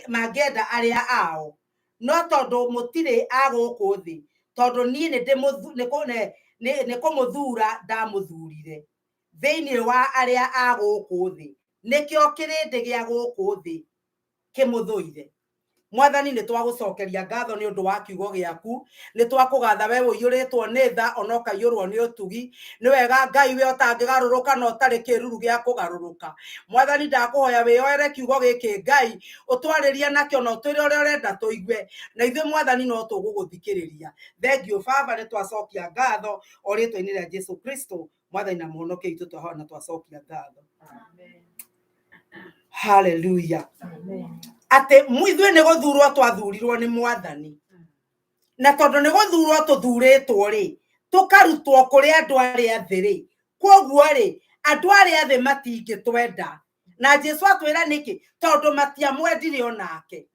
mangĩenda arĩa ao, no tondũ mũtirĩ a gũkũ thĩ, tondũ niĩ nĩ kũmũthura ndamũthurire thĩinĩ wa arĩa a gũkũ thĩ, nĩkĩo kĩrĩndĩ gĩa gũkũ thĩ kĩmũthũire. Mwathani, nĩ twagũcokeria ngatho nĩ ũndũ wa kiugo gĩaku, nĩ twakũgatha we ũiyũrĩtwo nĩ tha ona ũkaiyũrwo nĩ ũtugi. Nĩ wega Ngai, we ũtangĩgarũrũka na ũtarĩ kĩruru gĩa kũgarũrũka. Mwathani, ndakũhoya wĩyoere kiugo gĩkĩ Ngai, ũtwarĩrie nakĩo na ũtwĩre ũrĩa ũrenda tũigue, na ithuĩ Mwathani no tũgũgũthikĩrĩria. Thengiũ Baba, nĩ twacokia ngatho o rĩtwa-inĩ rĩa Jesu Kristo, Mwathani na Mũhonokia witũ, twahoya na twacokia ngatho. Hallelujah. Atĩ ithuĩ nĩ gũthurwo twathurirwo nĩ Mwathani, na tondũ nĩ gũthurwo tũthurĩtwo rĩ, tũkarutwo kũrĩ andũ arĩa thĩ rĩ, kwoguo rĩ, andũ arĩa thĩ matingĩtwenda. Na Jesu atwĩra nĩkĩ? Tondũ matiamwendire onake.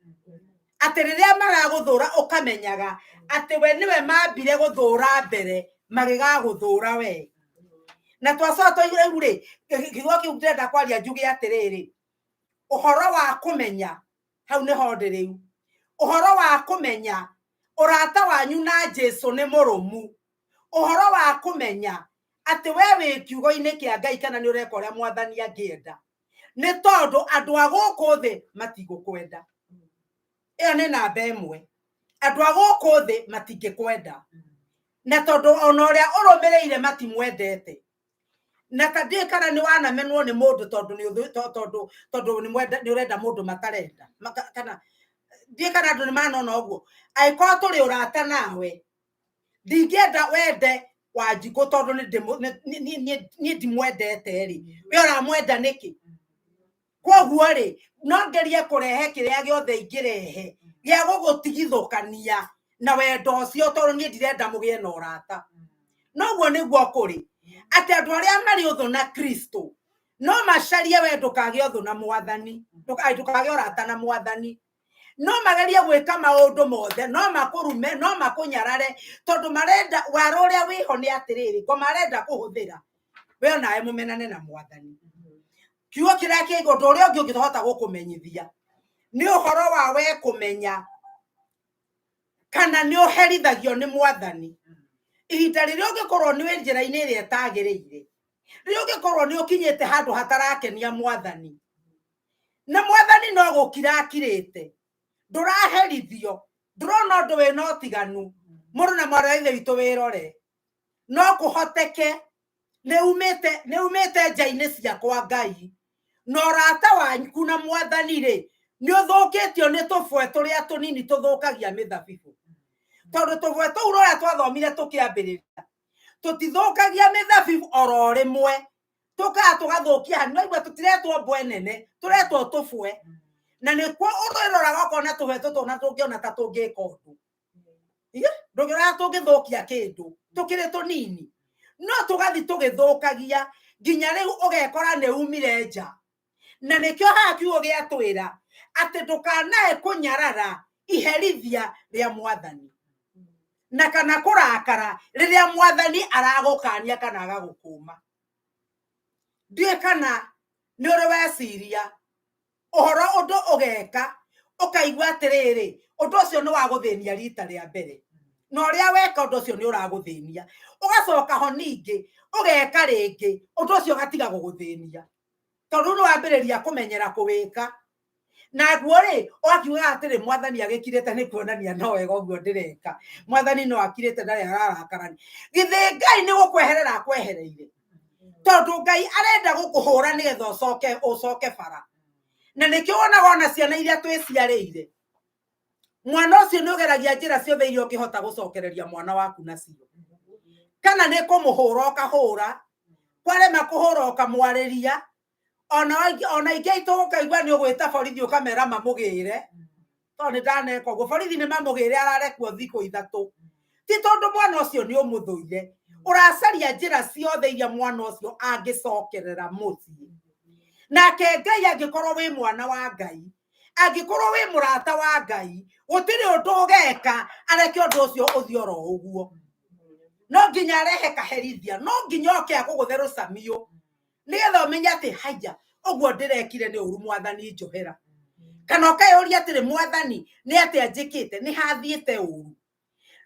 Atĩ rĩrĩa maragũthũra, ũkamenyaga atĩ we nĩwe mambire gũthũra mbere magĩgagũthũra we. Na twacoka twaigua rĩu rĩ, kiugo kĩu ndĩrenda kwaria njuge atĩrĩrĩ, ũhoro wa kũmenya Hau nĩho ndĩ rĩu. Ũhoro wa kũmenya ũrata wanyu na Jesu nĩ mũrũmu, ũhoro wa kũmenya atĩ we wĩ kiugo-inĩ kĩa Ngai kana nĩ ũreka ũrĩa mwathani angĩenda, nĩ tondũ andũ a gũkũ thĩ matigũkwenda. Ĩyo nĩ namba ĩmwe. Andũ a gũkũ thĩ matingĩkwenda, na tondũ ona ũrĩa ũrũmĩrĩire matimwendete. Na ta ndiũĩ kana nĩ wanamenwo nĩ mũndũ tondũ nĩ tondũ tondũ nĩ mwenda nĩ ũrenda mũndũ matarenda. Kana ndiũĩ kana andũ nĩ manona ũguo. Angĩkorwo tũrĩ ũrata nawe, ndingĩenda wende Wanjikũ tondũ niĩ ndimwendete rĩ, we ũramwenda nĩkĩ? Koguo rĩ, no ngerie kũrehe kĩrĩa gĩothe ingĩrehe gĩa gũgũtigithũkania na wendo ũcio, tondũ niĩ ndirenda mũgĩe na ũrata. Noguo nĩguo kũrĩ atĩ andũ arĩa marĩ ũthũ na Kristo no macarie we ndũkagĩe ũthũ na mwathani, ndũkagĩe ũrata na mwathani. No magerie gwĩka maũndũ mothe, no makũrume, no makũnyarare, tondũ marenda wara ũrĩa wĩho nĩ atĩrĩrĩ, ngo marenda kũhũthĩra we onawe mũmenane na mwathani. Kiugo kĩrĩa kĩ ũndũ ũrĩa ũngĩ ũngĩhota gũkũmenyithia nĩ ũhoro wa we kũmenya kana nĩ ũherithagio nĩ mwathani. Ihinda rĩrĩa ũngĩkorwo nĩ wĩ njĩra-inĩ ĩrĩa ĩtagĩrĩire, rĩrĩa ũngĩkorwo nĩ ũkinyĩte handũ hatarakenia mwathani, na mwathani no gũkira akirĩte, ndũraherithio, ndũrona ũndũ wĩna ũtiganu, mũrũ na mwarĩ wa Ithe witũ wĩrore. No kũhoteke nĩ umĩte nja-inĩ cia kwa Ngai, na ũrata waku na mwathani rĩ nĩ ũthũkĩtio nĩ tũbwe tũrĩa tũnini tũthũkagia mĩthabibũ. Tondũ tũbwe tũu rũrĩa twathomire tũkĩambĩrĩria tũtithũkagia mĩthabibũ oro rĩmwe, tũkaga tũgathũkia hanini. Waigua tũtiretwo mbwe nene, tũretwo tũbwe. Na nĩkuo ũrĩroraga ũkona tũbwe tũtũ na tũngĩona ta tũngĩka ũndũ, ndũngĩona tũngĩthũkia kĩndũ, tũkĩrĩ tũnini, no tũgathi tũgĩthũkagia nginya rĩu ũgekora nĩ umire nja. Na nĩkĩo haha kiugo gĩatwĩra atĩ ndũkanae kũnyarara iherithia rĩa mwathani, na kana kũrakara rĩrĩa mwathani aragũkania kana agagũkũma. Ndiũĩ kana nĩ ũrĩ weciria ũhoro ũndũ ũgeka ũkaigua atĩrĩrĩ, ũndũ ũcio nĩ wagũthĩnia rita rĩa mbere, na ũrĩa weka ũndũ ũcio nĩ ũragũthĩnia, ũgacoka ho ningĩ ũgeka rĩngĩ, ũndũ ũcio ũgatiga gũgũthĩnia, tondũ nĩ wambĩrĩria kũmenyera kũwĩka. Naguo rĩ, ũgakiuga atĩrĩ, mwathani agĩkirĩte nĩ kuonania no wega ũguo ndĩreka, mwathani no akirĩte ndarĩ ararakarani. Githĩ Ngai nĩ gũkweherera akwehereire? Tondũ Ngai arenda gũkũhũra nĩgetha ũcoke bara. Na nĩkĩo wonaga ona ciana iria twĩciarĩire, mwana ũcio nĩ ũgeragia njĩra ciothe iria ũngĩhota gũcokereria mwana waku nacio. Kana nĩ kũmũhũra ũkahũra, kwarema kũhũra ũkamwarĩria, ona ingĩ aitũ ũkaigua nĩ ũgwĩta borithi ũkamera mamũgĩre, tondũ nĩ ndaneka ũguo, borithi nĩ mamũgĩre ararekwo thikũ ithatũ. Ti tondũ mwana ũcio nĩ ũmũthũire, ũracaria njĩra ciothe iria mwana ũcio angĩcokerera mũciĩ. Nake Ngai angĩkorwo wĩ mwana wa Ngai, angĩkorwo wĩ mũrata wa Ngai, gũtirĩ ũndũ ũgeka areke ũndũ ũcio ũthiĩ oro ũguo. No nginya arehe kaherithia, no nginya oke akũgũthe rũcamiũ, nĩgetha ũmenye atĩ haiya, ũguo ndĩrekire nĩ ũru, mwathani njohera. Kana ũkeyũria atĩrĩ, mwathani nĩ atĩa njĩkĩte, nĩ hathiĩte ũru.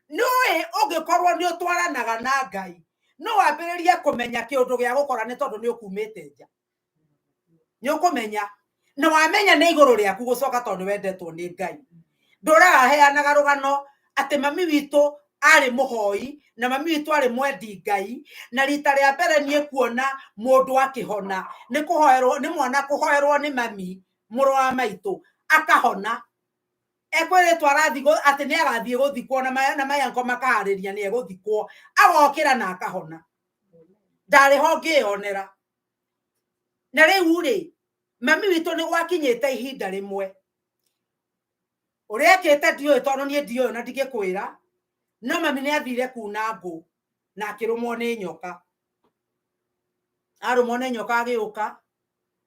Nĩũĩ ũngĩkorwo nĩ ũtwaranaga na Ngai, no wambĩrĩrie kũmenya kĩũndũ gĩa gũkora nĩ tondũ nĩ ũkumĩte nja. Nĩ ũkũmenya, na wamenya nĩ igũrũ rĩaku gũcoka tondũ nĩ wendetwo nĩ Ngai. Ndũraheanaga rũgano atĩ mami witũ arĩ mũhoi na mami witũ arĩ mwendi Ngai, na rita rĩa mbere niĩ kuona mũndũ akĩhona nĩ kũhoerwo, nĩ mwana kũhoerwo nĩ mami mũrũ wa maitũ akahona. Ekwĩrĩtwo arathiĩ atĩ nĩ agathiĩ gũthikwo, na mayanko makaharĩria nĩ egũthikwo, agokĩra na akahona. Ndarĩ ho ngĩyonera. Na rĩu rĩ, mami witũ nĩ gwakinyĩte ihinda rĩmwe ũrĩa ekĩte ndiũĩ, tondũ niĩ ndiũĩ na ndingĩkwĩra, no mami nĩ athire kuna ngũ na akĩrũmwo nĩ nyoka. Arũmwo nĩ nyoka agĩũka,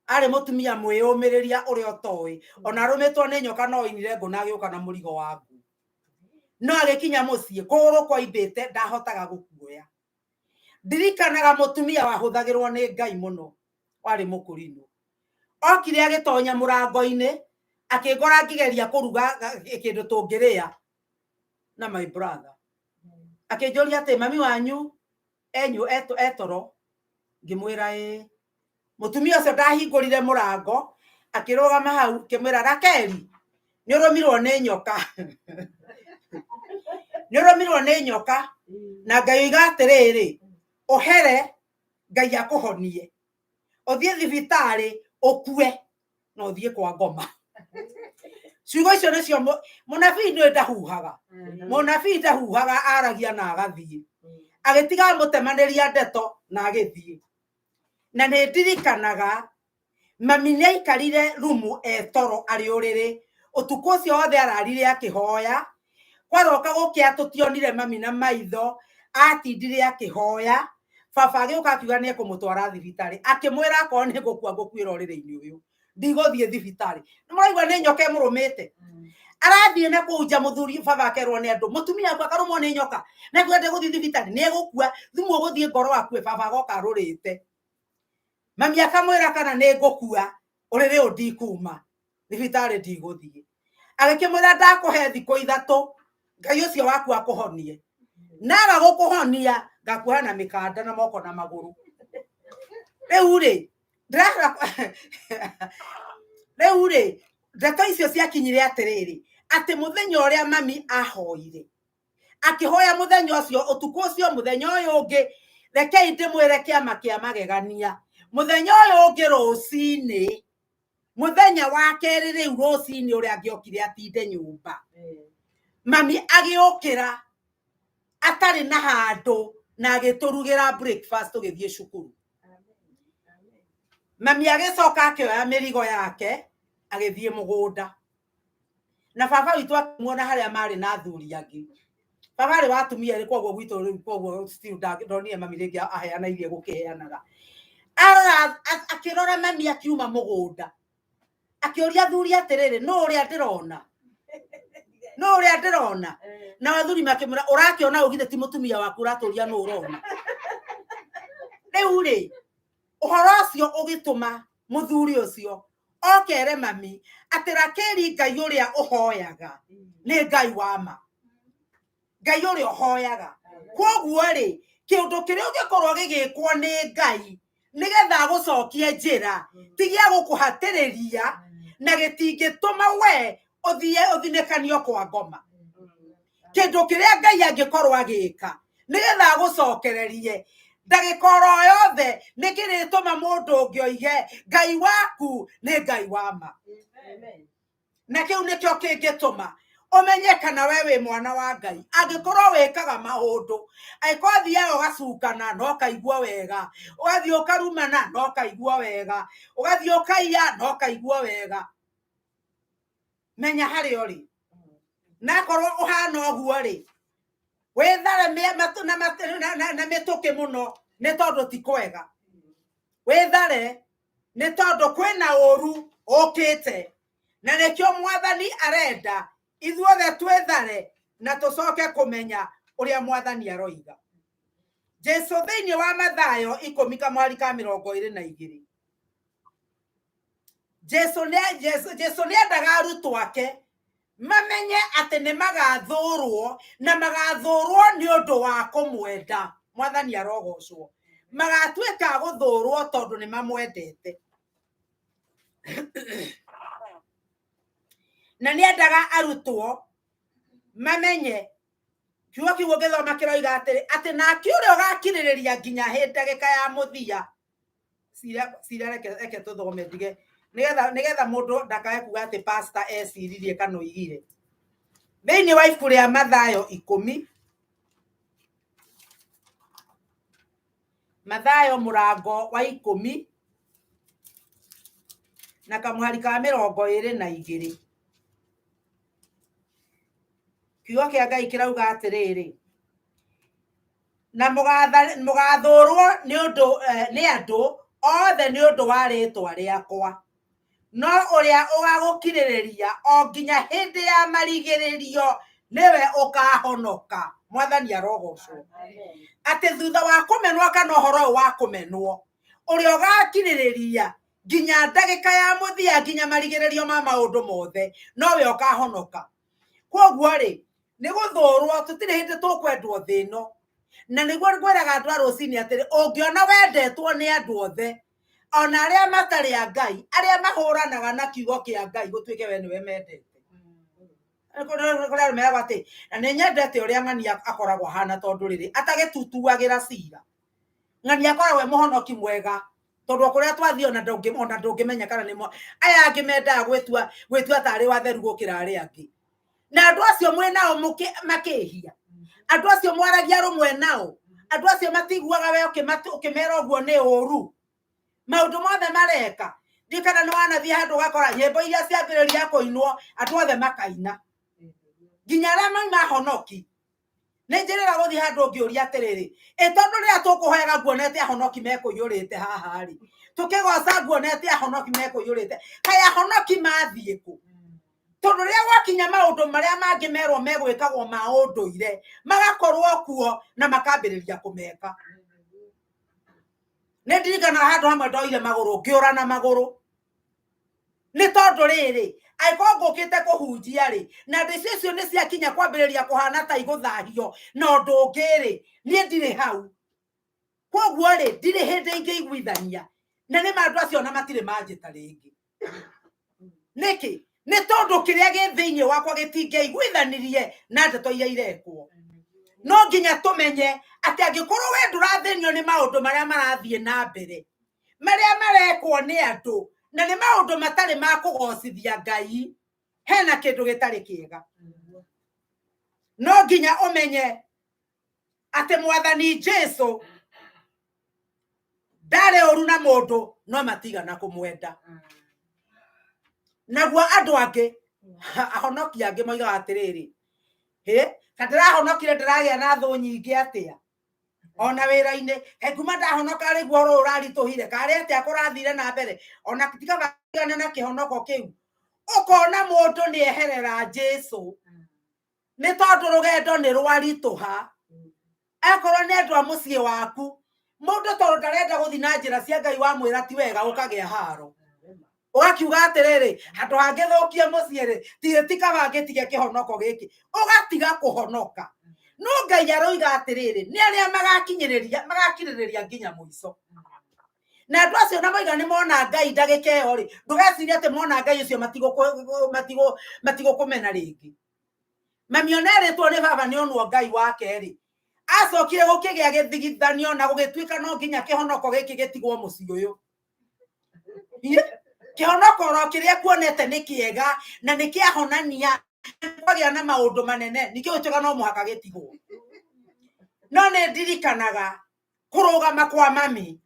arĩ mũtumia mwĩyũmĩrĩria ũrĩa ũtoĩ, ona arũmĩtwo nĩ nyoka no oinire ngũ na agĩũka na mũrigo wa ngũ. No agĩkinya mũciĩ kũgũrũ kwaimbĩte, ndahotaga gũkuoya. Ndirikanaga mũtumia wahũthagĩrwo nĩ Ngai mũno, warĩ mũkũrinũ. Okire agĩtonya mũrango-inĩ, Akĩngora ngĩgeria kũruga kĩndũ tũngĩrĩa na my brother. Akĩnjũria atĩ mami wanyu enyu etoro, ngĩmwĩra ĩĩ. Mũtumia ũcio ndahingũrire mũrango akĩrũgama hau, ngĩmwĩra Rakeli, nĩ ũrũmirwo nĩ nyoka, nĩ ũrũmirwo nĩ nyoka, na Ngai oiga atĩrĩrĩ, ũhere Ngai akũhonie, ũthiĩ thibitarĩ ũkue na ũthiĩ kwa ngoma. Ciugo icio nĩcio mũnabii nĩ ndahuhaga, mũnabii ndahuhaga, aragia na agathiĩ, agĩtiga mũtemanĩria ndeto na agĩthiĩ. Na nĩ ndirikanaga mami nĩ aikarire rumu etoro arĩ ũrĩrĩ ũtukũ ũcio wothe, ararire akĩhoya. Kwaroka gũkĩa tũtionire mami na maitho, atindire akĩhoya. Baba agĩũka akiuga nĩ ekũmũtwara thibitarĩ, akĩmwĩra akorwo nĩ ngũkua ngũkuĩra ũrĩrĩ-inĩ ũyũ, ndigũthiĩ thibitarĩ. Nĩ mũraigua nĩ nyoka ĩmũrũmĩte, arathiĩ na kũu nja. Mũthuri baba akerwo nĩ andũ, mũtumia waku akarũmwo nĩ nyoka na kuga ndegũthiĩ thibitarĩ, nĩ egũkua, thumu ũgũthiĩ ngoro akue. Baba agoka arũrĩte mami akamwĩra kana nĩ ngũkua ũrĩrĩ ũyũ ndikuma thibitarĩ ndigũthiĩ. Agĩkĩmwĩra ndakũhe thikũ 3, Ngai ũcio waku akũhonie, naga gũkũhonia ngakuoha na mĩkanda na moko na magũrũ. Rĩu rĩ rĩu rĩ ndeto icio ciakinyire atĩrĩrĩ, atĩ mũthenya ũrĩa mami ahoire, akĩhoya mũthenya ũcio, ũtukũ ũcio, mũthenya ũyũ ũngĩ, rekei ndĩmwĩre kĩama kĩa magegania. Mũthenya ũyũ ũngĩ rũcinĩ, mũthenya wa kerĩ rĩu rũcinĩ, ũrĩa angĩokire atinde nyũmba, mami agĩũkĩra atarĩ na handũ na agĩtũrugĩra breakfast tũgĩthiĩ cukuru. Mami agĩcoka akĩoya mĩrigo yake agĩthiĩ mũgũnda, na baba witũ akĩmuona harĩa marĩ na athuri angĩ. Baba arĩ wa atumia erĩ, koguo gwitũ rĩu, koguo still ndonire mami rĩngĩ aheana irio gũkĩheanaga. Arora, akĩrora mami akiuma mũgũnda, akĩũria athuri atĩrĩrĩ, nũ ũrĩa ndĩrona? Nũ ũrĩa ndĩrona? Na athuri makĩmwĩra, ũrakĩona ũgithĩ ti mũtumia waku ũratũria nũ ũrona? Rĩu rĩ ũhoro ũcio ũgĩtũma mũthuri ũcio okere mami atĩ Rakeli, Ngai ũrĩa ũhoyaga nĩ Ngai wa ma, Ngai ũrĩa ũhoyaga. Koguo rĩ kĩũndũ kĩrĩa ũngĩkorwo gĩgĩkwo nĩ Ngai nĩgetha agũcokie njĩra ti gĩa gũkũhatĩrĩria na gĩtingĩtũma we ũthiĩ ũthinĩkanio kwa ngoma. Kĩndũ kĩrĩa Ngai angĩkorwo agĩka nĩgetha agũcokererie ndagĩka oro yothe nĩ kĩrĩtũma mũndũ ũngĩ oige Ngai waku nĩ Ngai wa ma, na kĩu nĩkĩo kĩngĩtũma ũmenye kana we wĩ mwana wa Ngai. Angĩkorwo wĩkaga maũndũ, angĩkorwo thiaga ũgacukana no ũkaigua wega, ũgathiĩ ũkarumana no ũkaigua wega, ũgathiĩ ũkaiya no ũkaigua wega, menya harĩa ũrĩ. Nakorwo ũhana ũguo rĩ, wĩthare na mĩtũkĩ mũno, nĩ tondũ ti kwega. Wĩthare nĩ tondũ kwĩna ũru ũkĩte, na nĩkĩo Mwathani arenda ithuothe twĩthare na tũcoke kũmenya ũrĩa Mwathani aroiga. Jesu thĩinĩ wa Mathayo 10 kamwari ka 22, Jesu nĩ endaga arutwo ake mamenye atĩ nĩ magathũrwo, na magathũrwo nĩ ũndũ wa kũmwenda. Mwathani arogocwo. Magatuĩka a gũthũrwo tondũ nĩ mamwendete. Na nĩ endaga arutwo mamenye kiugo kĩu ũngĩthoma kĩroiga atĩrĩ, atĩ nake ũrĩa ũgakirĩrĩria nginya hĩndĩ ndagĩka ya mũthia. Cira reke tũthome ndige nĩgetha mũndũ ndakae kuga atĩ pastor eciririe kana oigire. Thĩinĩ wa ibuku rĩa Mathayo 10, Mathayo mũrango wa 10 na kamũhari ka 22, kiugo kĩa Ngai kĩrauga atĩrĩrĩ, na mũgathũrwo nĩ ũndũ nĩ andũ othe nĩ ũndũ wa rĩĩtwa rĩakwa, no ũrĩa ũgagũkirĩrĩria o nginya hĩndĩ ya marigĩrĩrio nĩwe ũkahonoka. Mwathani arogocwo. Atĩ thutha wa kũmenwo kana ũhoro ũyũ wa kũmenwo, ũrĩa ũgakirĩrĩria Nginya ndagĩka ya mũthia, nginya marigĩrĩrio ma maũndũ mothe, nowe ũkahonoka. Kwoguo rĩ, nĩ gũthũrwo, tũtirĩ hĩndĩ tũkwendwo thĩ ĩno. Na nĩguo ngwĩraga andũ a rũcinĩ atĩrĩ, ũngĩona wendetwo nĩ andũ othe, ona arĩa matarĩ a Ngai, arĩa mahũranaga na kiugo kĩa Ngai, gũtuĩke we nĩwe mendete. Kũrĩ andũ meragwo atĩ, na nĩ nyendete ũrĩa ng'ania akoragwo ahana tondũ rĩrĩ, atagĩtutuagĩra cira. Ng'ania akoragwo e mũhonoki mwega, tondũ o kũrĩa twathiĩ ona ndũngĩmenya kana nĩ aya angĩ mendaga gwĩtua tarĩ watheru gũkĩra arĩa angĩ. Na andũ acio mwĩ nao makĩhia, andũ acio mwaragia rũmwe nao, andũ acio matiguaga we ũkĩmera ũguo nĩ ũru. Maũndũ mothe mareka, ndiũĩ kana nĩ wanathiĩ handũ ũgakora nyĩmbo iria ciambĩrĩria kũinwo, andũ othe makaina. Nginya arĩa mauma honoki. Nĩ njĩrĩga gũthiĩ handũ ngĩũria atĩrĩrĩ, ĩ tondũ rĩrĩa tũkũhoyaga nguonete ahonoki mekũiyũrĩte haha rĩ, tũkĩgoca nguonete ahonoki mekũiyũrĩte, kaĩ ahonoki mathiĩ kũ? Tondũ rĩrĩa gwakinya maũndũ marĩa mangĩ merwo megwĩkagwo ma ũndũire, magakorwo kuo na makambĩrĩria kũmeka. Nĩ ndirikanaga handũ hamwe ndoire magũrũ, ngĩũra na magũrũ. Nĩ tondũ rĩrĩ, angĩkorwo ngũkĩte kũhunjia rĩ, na ndĩ icio nĩ ciakinya kwambĩrĩria kũhana ta igũthahio na ũndũ ũngĩ rĩ, niĩ ndirĩ hau. Kwoguo rĩ, ndirĩ hĩndĩ ingĩiguithania. Na nĩ ma andũ acio ona matirĩ manjĩta rĩngĩ. Nĩkĩ? Nĩ tondũ kĩrĩa gĩ thĩinĩ wakwa gĩtingĩaiguithanirie na ndeto iria irekwo. No nginya tũmenye atĩ angĩkorwo we ndũrathĩnio nĩ maũndũ marĩa marathiĩ na mbere, marĩa marekwo nĩ andũ, na nĩ maũndũ matarĩ ma kũgocithia Ngai, hena kĩndũ gĩtarĩ kĩega. No nginya ũmenye atĩ Mwathani Jesu ndarĩ ũru na mũndũ, no matigana kũmwenda. Naguo andũ angĩ, ahonoki angĩ moigaga atĩrĩrĩ, hĩ, ta ndĩrahonokire ndĩragĩa na thũ nyingĩ atĩa? Ona wĩra-inĩ, kuma ndahonoka rĩ guo ũhoro ũraritũhire, karĩ atĩa kũrathire na mbere, ona tikabatigane na kĩhonoko kĩu. Ũkona mũndũ nĩ eherera Jesu, nĩ tondũ rũgendo nĩ rwaritũha. Akorwo nĩ andũ a mũciĩ waku, mũndũ tondũ ndarenda gũthiĩ na njĩra cia Ngai wamwĩra ti wega, ũkagĩa haro. Ũgakiuga atĩrĩrĩ, handũ hangĩthũkie mũciĩ rĩ, tikaba ngĩtige kĩhonoko gĩkĩ. Ũgatiga kũhonoka. No Ngai aroiga atĩrĩrĩ, nĩ arĩa magakirĩrĩria nginya mũico. Na andũ acio na moiga nĩ mona Ngai ndagĩka ĩyo rĩ, ndũgecirie atĩ mona Ngai ũcio matigũkũmena rĩngĩ. Mami ona erĩtwo nĩ baba nĩ onwo Ngai wake rĩ, acokire gũkĩgĩa gĩthigithanio na gũgĩtuĩka no nginya kĩhonoko gĩkĩ gĩtigwo mũciĩ ũyũ. Kĩhonoko oro kĩrĩa kuonete nĩ kĩega na nĩ kĩahonania, kwagĩa na maũndũ manene, ningĩ gũtuĩka no mũhaka gĩtigwo. No nĩ ndirikanaga kũrũgama kwa mami,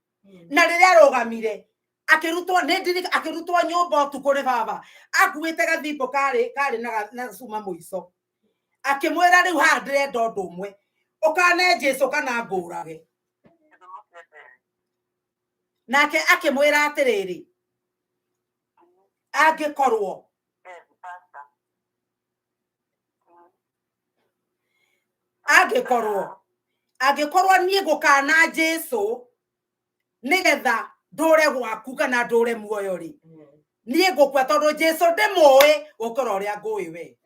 na rĩrĩa arũgamire akĩrutwo, nĩ ndirika akĩrutwo nyũmba ũtukũ nĩ baba, akuĩte gathimbo karĩ na cuma mũico, akĩmwĩra rĩu haha ndĩrenda ũndũ ũmwe, ũkane Jesu kana ngũrage. Nake akĩmwĩra atĩrĩrĩ, angĩkorwo niĩ ngũkana Jesu nĩgetha ndũre gwaku kana ndũre muoyo rĩ, niĩ ngũkua tondũ Jesu ndĩmũĩ gũkĩra ũrĩa ngũĩ we.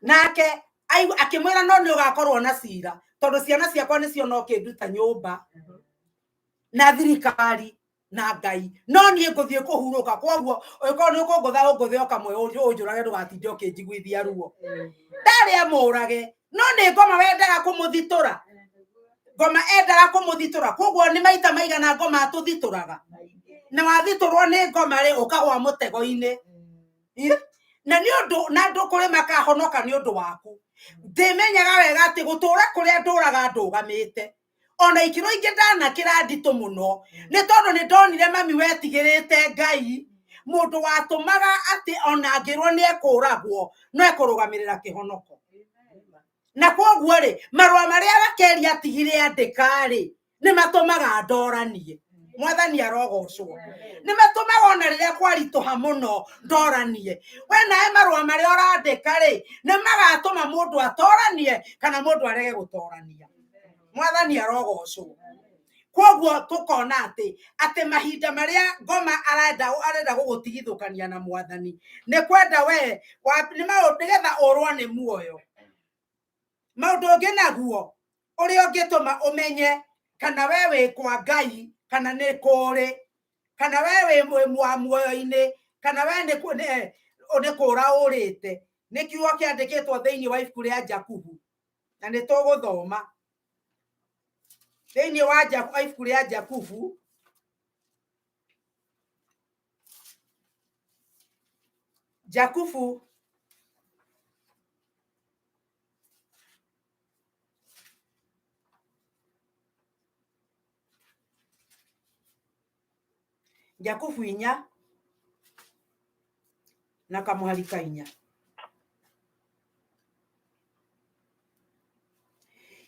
Nake akĩmwĩra no nĩ ũgakorwo na cira tondũ ciana ciakwa nĩcio no kĩnduta nyũmba na thirikari na Ngai, no niĩ ngũthiĩ kũhurũka, kwoguo ũngĩkorwo nĩ ũkũngũtha ũngũthe o kamwe ũnjũrage ndũgatinde ũkĩnjiguithia ruo. Ndarĩ amũrage, no nĩ ngoma wendaga kũmũthitũra. Ngoma endaga kũmũthitũra, kwoguo nĩ maita maigana ngoma atũthitũraga. Na wathitũrwo nĩ ngoma rĩ, ũkagwa mũtego-inĩ. Na nĩ ũndũ na andũ kũrĩ makahonoka nĩ ũndũ waku. Ndĩmenyaga wega atĩ gũtũra kũrĩa ndũraga ndũgamĩte, ona ikĩro ingĩ ndanakĩra nditũ mũno, nĩ tondũ nĩ ndonire mami wetigĩrĩte Ngai, mũndũ watũmaga atĩ ona angĩrwo nĩ ekũragwo no ekũrũgamĩrĩra kĩhonoko. Na kwoguo rĩ, marũa marĩa Rakeli atigire andĩka rĩ, nĩ matũmaga ndoranie. Mwathani arogocwo. Nĩ matũmaga ona rĩrĩa kwaritũha mũno ndoranie. We nawe marũa marĩa ũrandĩka rĩ, nĩ magatũma mũndũ atoranie kana mũndũ arege gũtorania. Mwathani arogocwo. Koguo tukona ati mahinda maria ngoma arenda gugutigithukania na mwathani ni kwenda we ni maundu nigetha urwo ni muoyo. Maundu ungi naguo uria ungituma umenye kana we wi kwa Ngai kana ni kuri, kana we wi mwa muoyo-ini, kana we ni kura urite, ni kiugo kiandikitwo thiini wa ibuku ria Jakubu, na ni tuguthoma thiini wa ibuku ria Jakubu Jakubu Jakubu 4 na kamuhari ka 4.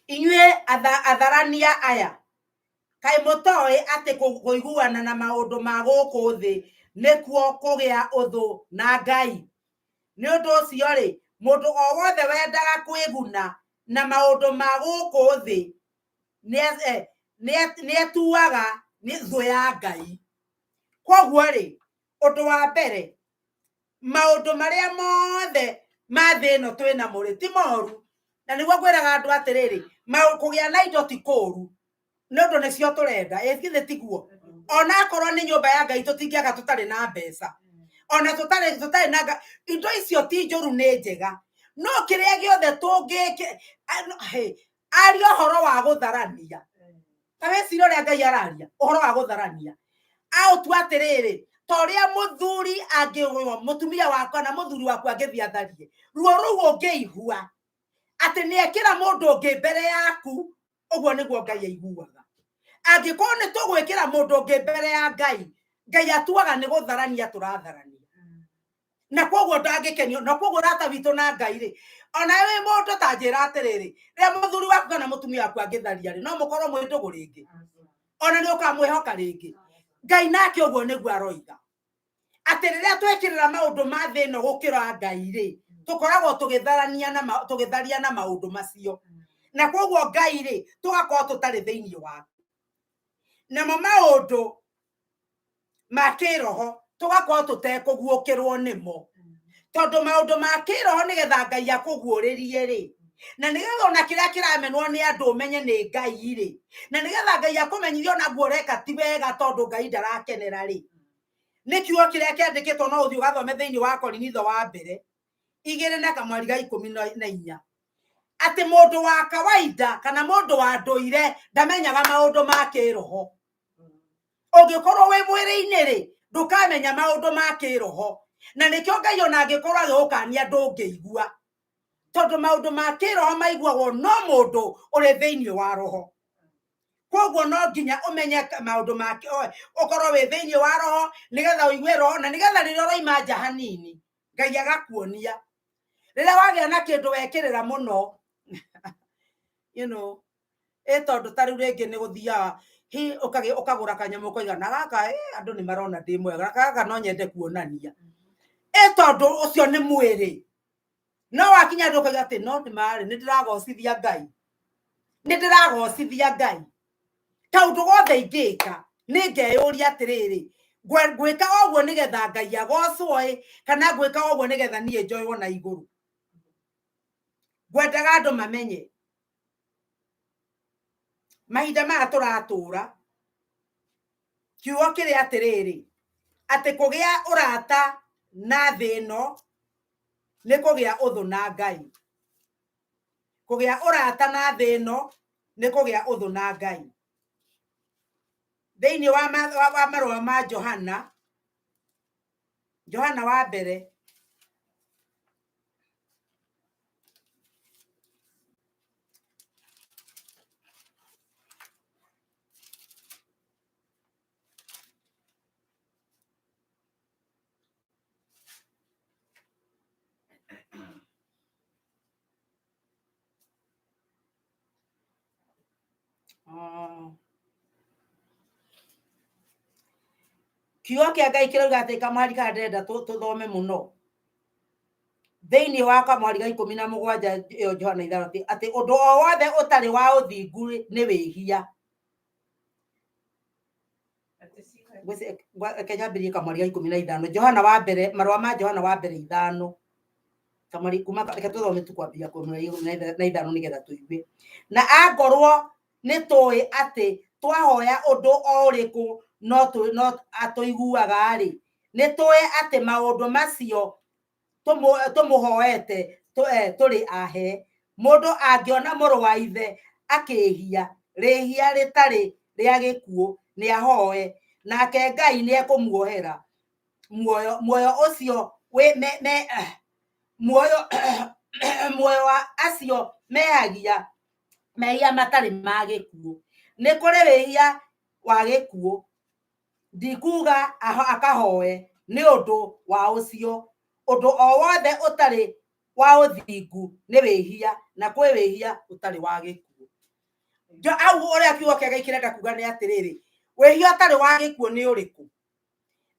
Inyuĩ atharania aya, kaĩ mũtoĩ atĩ kũiguana na maũndũ ma gũkũ thĩ nĩkuo kũgĩa ũthũ na Ngai? Nĩ ũndũ ũcio rĩ, mũndũ o wothe wendaga kwĩguna na maũndũ ma gũkũ thĩ nĩetuaga nĩ thũ ya Ngai. Koguo rĩ, ũndũ wa mbere, maũndũ marĩa mothe ma thĩ ĩno twĩnamo rĩ ti moru, na nĩguo ngwĩraga andũ atĩrĩrĩ, kũgĩa na indo ti kũru, nĩ ũndũ nĩcio tũrenda. Ĩ githĩ tiguo? Ona akorwo nĩ nyũmba ya Ngai tũtingĩaga tũtarĩ na mbeca, ona tũtarĩ na indo icio ti njũru, nĩ njega. No kĩrĩa gĩothe tũngĩke, aria ũhoro wa gũtharania, ta wĩcirie ũrĩa Ngai araria ũhoro wa gũtharania, aũtua atĩrĩrĩ, ta ũrĩa mũthuri angĩgũa mũtumia waku kana mũthuri waku angĩthiĩ atharie, ruo rũu ũngĩigua atĩ nĩekĩra mũndũ ũngĩ mbere yaku, ũguo nĩguo Ngai aiguaga. Angĩkorwo nĩ tũgwĩkĩra mũndũ ũngĩ mbere ya Ngai, Ngai atuaga nĩ gũtharania tũratharania, na koguo ndangĩkenio. Na koguo ũrata witũ na Ngai rĩ, ona wĩ mũndũ ta njĩra atĩrĩrĩ, rĩrĩa mũthuri waku kana mũtumia waku angĩtharia rĩ, no mũkorwo mwĩ ndũgũ rĩngĩ, ona nĩ ũkamwĩhoka rĩngĩ. Ngai nake ũguo nĩguo aroiga, atĩ rĩrĩa twekĩrĩra maũndũ ma thĩ ĩno gũkĩra Ngai rĩ, tũkoragwo tũgĩtharania na tũgĩtharia na maũndũ macio, na koguo Ngai rĩ, tũgakorwo tũtarĩ thĩinĩ wake. Namo maũndũ ma kĩroho tũgakorwo tũtekũguũkĩrwo nĩmo, tondũ maũndũ ma kĩroho nĩgetha Ngai akũguũrĩrie rĩ, na nĩgetha ona kĩrĩa kĩramenwo nĩ andũ ũmenye nĩ Ngai rĩ, na nĩgetha Ngai akũmenyithie ona guo ũreka ti wega tondũ Ngai ndarakenera rĩ, nĩ kiugo kĩrĩa kĩandĩkĩtwo no ũthiĩ ũgathome thĩinĩ wa Korinitho wa mbere 2 na kamwari ga 14, atĩ mũndũ wa kawaida kana mũndũ wa ndũire ndamenyaga maũndũ ma kĩroho. Ũngĩkorwo wĩ mwĩrĩ-inĩ rĩ, ndũkamenya maũndũ ma kĩroho, na nĩkĩo Ngai ona angĩkorwo agĩgũkania ndũngĩigua, tondũ maũndũ ma kĩroho maiguagwo no mũndũ ũrĩ thĩinĩ wa roho. Koguo no nginya ũmenye maũndũ ma ũkorwo wĩ thĩinĩ wa roho nĩgetha ũigue roho, na nĩgetha rĩrĩa ũroima nja hanini Ngai agakuonia. Rĩrĩa wagĩa na kĩndũ wekĩrĩra mũno, you know, ĩ tondũ ta rĩu rĩngĩ nĩ gũthiaga hi ũkagũra kanyamũ ũkoiga na gaka andũ nĩ marona ndĩ mwega, gaka no nyende kuonania, ĩ tondũ ũcio nĩ mwĩrĩ. No wakinya andũ ũkoiga atĩ no nĩ marĩ, nĩ ndĩragocithia Ngai, nĩ ndĩragocithia Ngai. Kaũndũ gothe ingĩka nĩ ngeyũria atĩrĩrĩ, ngwĩka ũguo nĩgetha Ngai agocwo ĩ, kana ngwĩka ũguo nĩgetha niĩ njoywo na igũrũ. Ngwendaga andũ mamenye mahinda maya tũratũra, kiugo kĩrĩ atĩrĩrĩ, atĩ kũgĩa ũrata na thĩ ĩno nĩ kũgĩa ũthũ na Ngai. Kũgĩa ũrata na thĩ ĩno nĩ kũgĩa ũthũ na Ngai. Thĩinĩ wa marũa ma Johana, Johana wa mbere Kiugo kĩa Ngai kĩrauga atĩ kamwari karĩa ndĩrenda tũthome mũno thĩinĩ wa kamwari ga 17 ĩyo Johana 6 atĩ ũndũ o wothe ũtarĩ wa ũthingu nĩ wĩhia. Reke nyambĩrĩrie kamweri ga 15. Johana wa mbere, marũa ma Johana wa mbere 5. Kamweri kuma reke tũthome tu kwambĩrĩria kamweri 15 nĩgetha tũigue. Na angorwo nĩ tũĩ atĩ twahoya ũndũ o ũrĩkũ no atũiguaga rĩ, nĩ tũĩ atĩ maũndũ macio tũmũhoete tũrĩ ahe. Mũndũ angĩona mũrũ wa ithe akĩhia rĩhia rĩtarĩ rĩa gĩkuũ, nĩ ahoe, nake Ngai nĩ ekũmuohera. Muoyo ũcio wĩ me, me, muoyo muoyo wa acio mehagia mehia matarĩ ma gĩkuũ. Nĩ kũrĩ wĩhia wa gĩkuũ, ndikuga akahoe nĩ ũndũ wa ũcio. Ũndũ o wothe ũtarĩ wa ũthingu nĩ wĩhia, na kwĩ wĩhia ũtarĩ wa gĩkuũ. Au ũrĩa kiugo kĩa Ngai kĩrenda kuga nĩ atĩrĩrĩ, wĩhia ũtarĩ wa gĩkuũ nĩ ũrĩkũ?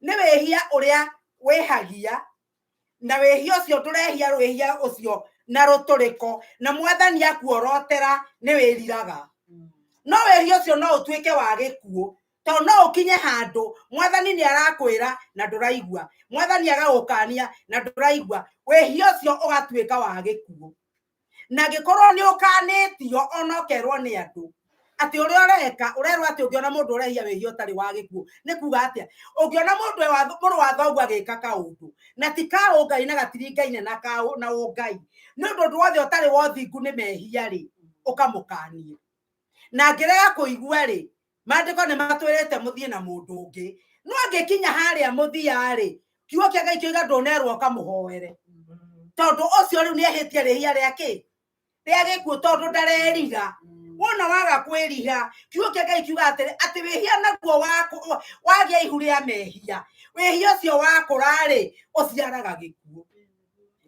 Nĩ wĩhia ũrĩa wĩhagia, na wĩhia ũcio ndũrehia wĩhia ũcio na rũtũrĩko, na mwathani akuorotera nĩ wĩriraga. No wĩhia ũcio no ũtuĩke wa gĩkuũ, tondũ no ũkinye handũ mwathani nĩ arakwĩra na ndũraigua, mwathani agagũkania na ndũraigua, wĩhia ũcio ũgatuĩka wa gĩkuũ. Na angĩkorwo nĩ ũkanĩtio ona ũkerwo nĩ andũ atĩ ũrĩa ũreka, ũrerwo atĩ ũngĩona mũndũ ũrehia wĩhia ũtarĩ wa gĩkuũ, nĩ kuga atĩa? Ũngĩona mũndũ mũrũ wa thoguo agĩka kaũndũ na ti ka ũngai na gatiringaine na ka na ũngai, nĩ ũndũ ũndũ wothe ũtarĩ wa ũthingu nĩ mehia rĩ, ũkamũkanie. Na angĩrega kũigua rĩ, maandĩko nĩ matwĩrĩte mũthiĩ na mũndũ ũngĩ. No angĩkinya harĩa mũthia rĩ, kiugo kĩa Ngai kĩoiga ndũnerwo ũkamũhoere, tondũ ũcio rĩu nĩ ehĩtie rĩhia rĩa kĩ? Rĩa gĩkuũ, tondũ ndarerira. Wona waga kwĩriha, kiugo kĩa Ngai kiuga atĩrĩ, atĩ wĩhia naguo wagĩa ihu rĩa mehia, wĩhia ũcio wakũra rĩ, ũciaraga gĩkuũ.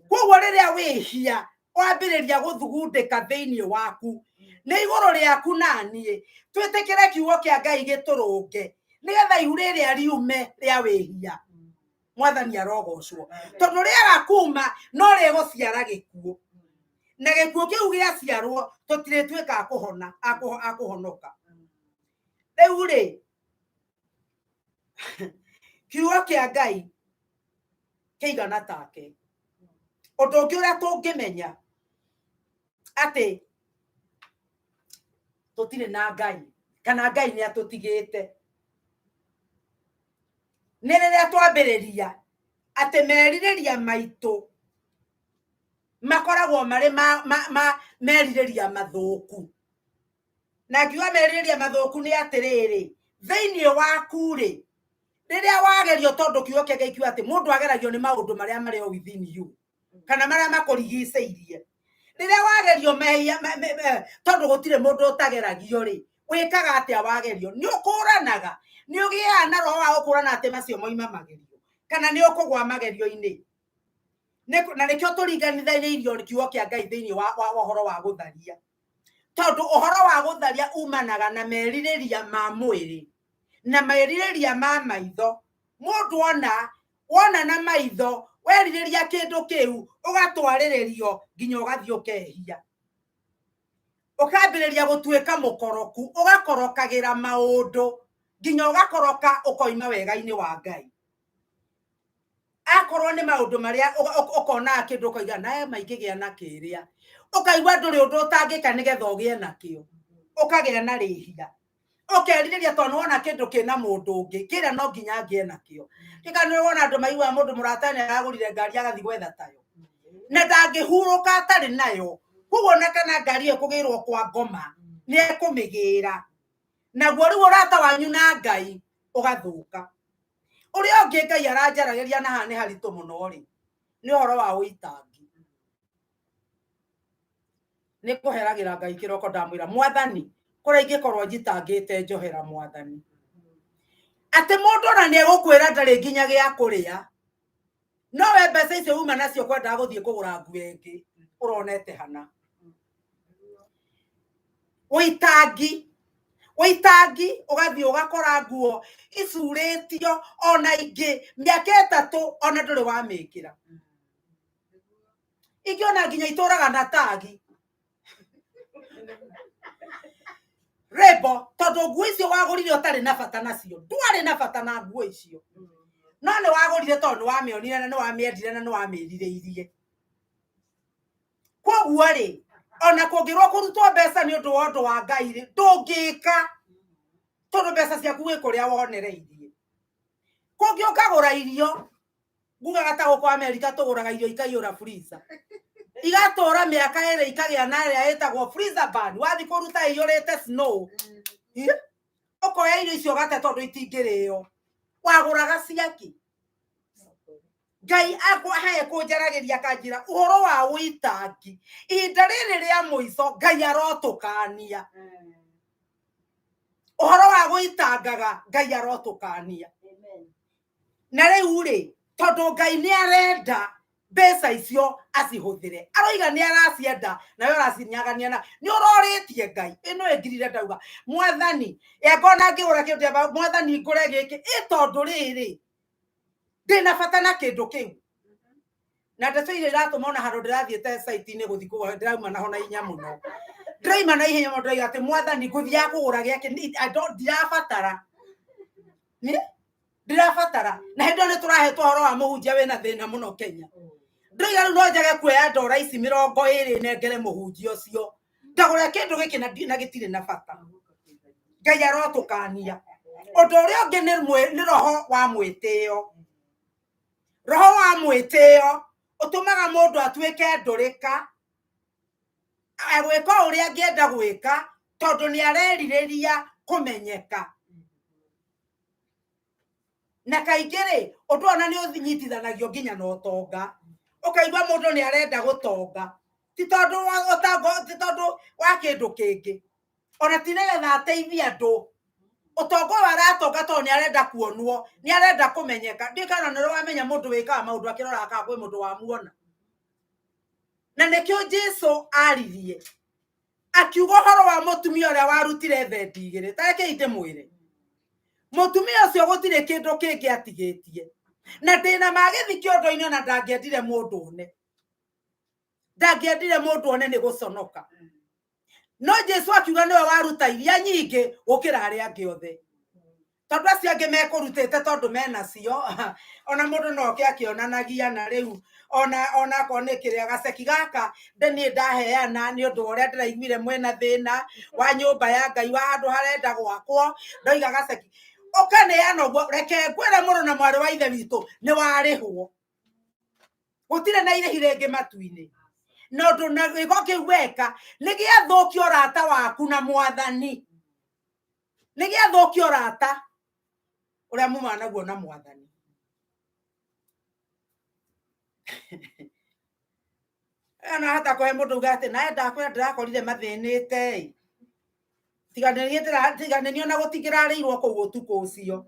Koguo rĩrĩa wĩhia wambĩrĩria gũthugundĩka thĩinĩ waku, nĩ igũrũ rĩaku na niĩ twĩtĩkĩre kiugo kĩa Ngai gĩtũrũnge, nĩgetha ihu rĩrĩa riume rĩa wĩhia. Mwathani arogocwo, tondũ rĩaga kuma no rĩgũciara gĩkuũ, na gĩkuũ kĩu gĩaciarwo tũtirĩtuĩka akũhona, akũhonoka. Rĩu rĩ, kiugo kĩa Ngai kĩigana take. Ũndũ ũngĩ ũrĩa tũngĩmenya atĩ tũtirĩ na Ngai kana Ngai nĩ atũtigĩte, nĩ rĩrĩa twambĩrĩria atĩ merirĩria maitũ makoragwo marĩ ma merirĩria mathũku. Na ngiuga merirĩria mathũku nĩ atĩrĩrĩ, thĩinĩ waku rĩ, rĩrĩa wagerio, tondũ kiugo kĩa Ngai kiuga atĩ mũndũ ageragio nĩ maũndũ marĩa marĩ o within you, kana marĩa makũrigicĩirie. Rĩrĩa wagerio mehia, tondũ gũtirĩ mũndũ ũtageragio rĩ, wĩkaga atĩa wagerio? Nĩ ũkũranaga, nĩ ũgĩaga na roho wa gũkũrana atĩ macio moima magerio, kana nĩ ũkũgwa magerio-inĩ. Na nĩkĩo tũringanithĩirio kiugo kĩa Ngai thĩinĩ wa ũhoro wa gũtharia, tondũ ũhoro wa gũtharia umanaga na merirĩria ma mwĩrĩ na merirĩria ma maitho. Mũndũ wona na maitho, werirĩria kĩndũ kĩu, ũgatwarĩrĩrio nginya ũgathiĩ ũkehia, ũkambĩrĩria gũtuĩka mũkoroku, ũgakorokagĩra maũndũ nginya ũgakoroka ũkoima wega-inĩ wa Ngai. Akorwo nĩ maũndũ marĩa ũkonaga kĩndũ ũkoiga naye maingĩgĩa na kĩrĩa, ũkaigua ndũrĩ ũndũ ũtangĩka nĩgetha ũgĩe nakĩo, ũkagĩa na rĩhia, ũkerirĩria tondũ nĩwona kĩndũ kĩna mũndũ ũngĩ, kĩrĩa no nginya ngĩe nakĩo. Kĩka nĩ wona andũ maiguaga mũndũ mũrata nĩ aragũrire ngari agathiĩ gwetha tayo, na ndangĩhurũka atarĩ nayo. Koguo ona kana ngari ĩyo ĩkũgĩrwo kwa ngoma nĩ ekũmĩgĩra, naguo rĩu ũrata wanyu na Ngai ũgathũka. Ũrĩa ũngĩ Ngai aranjaragĩria na haha nĩ haritũ mũno rĩ, nĩ ũhoro wa ũitangi. Nĩ ngũheragĩra Ngai kĩroko ndamwĩra, Mwathani, kũrĩa ingĩkorwo njitangĩte njohera Mwathani. Atĩ mũndũ ona nĩ egũkwĩra ndarĩ nginya gĩa kũrĩa, no we mbeca icio uma nacio kwendaga gũthiĩ kũgũra nguo ĩngĩ ũronete hana. Ũitangi, ũitangi, ũgathiĩ ũgakora nguo icurĩtio ona ingĩ mĩaka 3 ona ndũrĩ wamĩkĩra. Ingĩ ona nginya itũraga na tagi. Rebo tondu nguo icio wagũrire ũtarĩ na bata nacio, ndwarĩ na bata na nguo icio, no nĩ wagũrire tondũ nĩ wamĩonire na nĩ wamĩendire na nĩ wamĩrirĩirie. Koguo rĩ, ona kũngĩrwo kũrutwo mbeca nĩ ũndũ wa ũndũ wa Ngai rĩ, ndũngĩka tondũ mbeca ciaku gwĩ kũrĩa wonereirie. Kũngĩ ũkagũra irio, ngugaga ta gũkũ Amerika tũgũraga irio ikaiyũra freezer, igatũra mĩaka ĩrĩ ikagĩa na ĩrĩa ĩtagwo freezer burn. Wathiĩ kũruta ĩiyũrĩte snow, ũkoya irio icio ũgate tondũ itingĩrĩo. Wagũraga ciaki. Ngai akwahe kũnjaragĩria kanjĩra ũhoro wa ũitangi ihinda rĩrĩ rĩa mũico. Ngai arotũkania ũhoro wa gũitangaga, Ngai arotũkania. Na rĩu rĩ, tondũ Ngai nĩ arenda mbeca icio acihũthĩre, aroiga nĩ aracienda, nawe ũracinyagania na nĩ ũrorĩtie Ngai. Ĩno ĩngirire ndauga, Mwathani, angona ngĩgũra kĩndũ ndĩamba, Mwathani, ngũre gĩkĩ ĩ tondũ rĩrĩ ndĩna bata na kĩndũ kĩu. Na ndeto iria iratũma ona handũ ndĩrathiĩte site-inĩ gũthiĩ kũgũra, ndĩrauma naho na hinya mũno, ndĩraima na ihenya mũno. Ndĩrauga atĩ, Mwathani, ngũthiaga kũgũra gĩakĩ, I don't- ndirabatara, Nĩ? Ndirabatara. Na hĩndĩ ĩyo nĩ tũrahetwo ũhoro wa mũhunjia wĩna thĩna mũno Kenya. Ndĩroiga rĩu no njage kuoya ndora ici 20 nengere mũhunjia ũcio ndagũre kĩndũ gĩkĩ na gĩtirĩ na bata. Ngai arotũkania. Ũndũ ũrĩa ũngĩ nĩ roho wa mwĩtĩo. Roho wa mwĩtĩo ũtũmaga mũndũ atuĩke ndũrĩka, agwĩka o ũrĩa angĩenda gwĩka tondũ nĩ arerirĩria kũmenyeka. Na kaingĩ rĩ, ũndũ ona nĩ ũnyitithanagio nginya na ũtonga. Ũkaigua mũndũ nĩ arenda gũtonga, ti tondũ wa ũtonga, ti tondũ wa kĩndũ kĩngĩ, ona ti nĩgetha ateithie andũ. Ũtonga ũyũ aratonga tondũ nĩ arenda kuonwo, nĩ arenda kũmenyeka. Ndiũĩ kana nĩ ũrĩ wamenya mũndũ wĩkaga maũndũ akĩroraga kana kwĩ mũndũ wamuona. Na nĩkĩo Jesu aririe akiuga ũhoro wa mũtumia ũrĩa warutire thendi igĩrĩ. Ta rekei ndĩmwĩre, mũtumia ũcio gũtirĩ kĩndũ kĩngĩ atigĩtie, na ndĩna magĩthi kĩondo-inĩ, ona ndangĩendire mũndũ one, ndangĩendire mũndũ one nĩ gũconoka. No Jesu akiuga nĩwe waruta iria nyingĩ gũkĩra arĩa angĩ othe, tondũ acio angĩ mekũrutĩte tondũ menacio, ona mũndũ no oke akĩonanagia. Na rĩu ona akorwo nĩ kĩrĩa gaceki gaka ndĩ niĩ ndaheana nĩ ũndũ wa ũrĩa ndĩraiguire mwĩna thĩna wa nyũmba ya Ngai, wa handũ harenda gwakwo, ndoiga gaceki ũkaneana ũguo. Reke ngwĩre, mũrũ na mwarĩ wa ithe witũ, nĩ warĩhwo. Gũtirĩ na irĩhi rĩngĩ matu-inĩ. Na ũndũ na gĩko kĩu weka nĩ gĩathũkia ũrata waku na Mwathani, nĩ gĩathũkia ũrata ũrĩa muma naguo na Mwathani. Ona hata kũhe mũndũ uga atĩ nawe ndakwĩra ndĩrakorire mathĩnĩte ĩ, tiga nĩ niĩ tiga nĩ niĩ ona gũtingĩrarĩirwo kũu ũtukũ ũcio.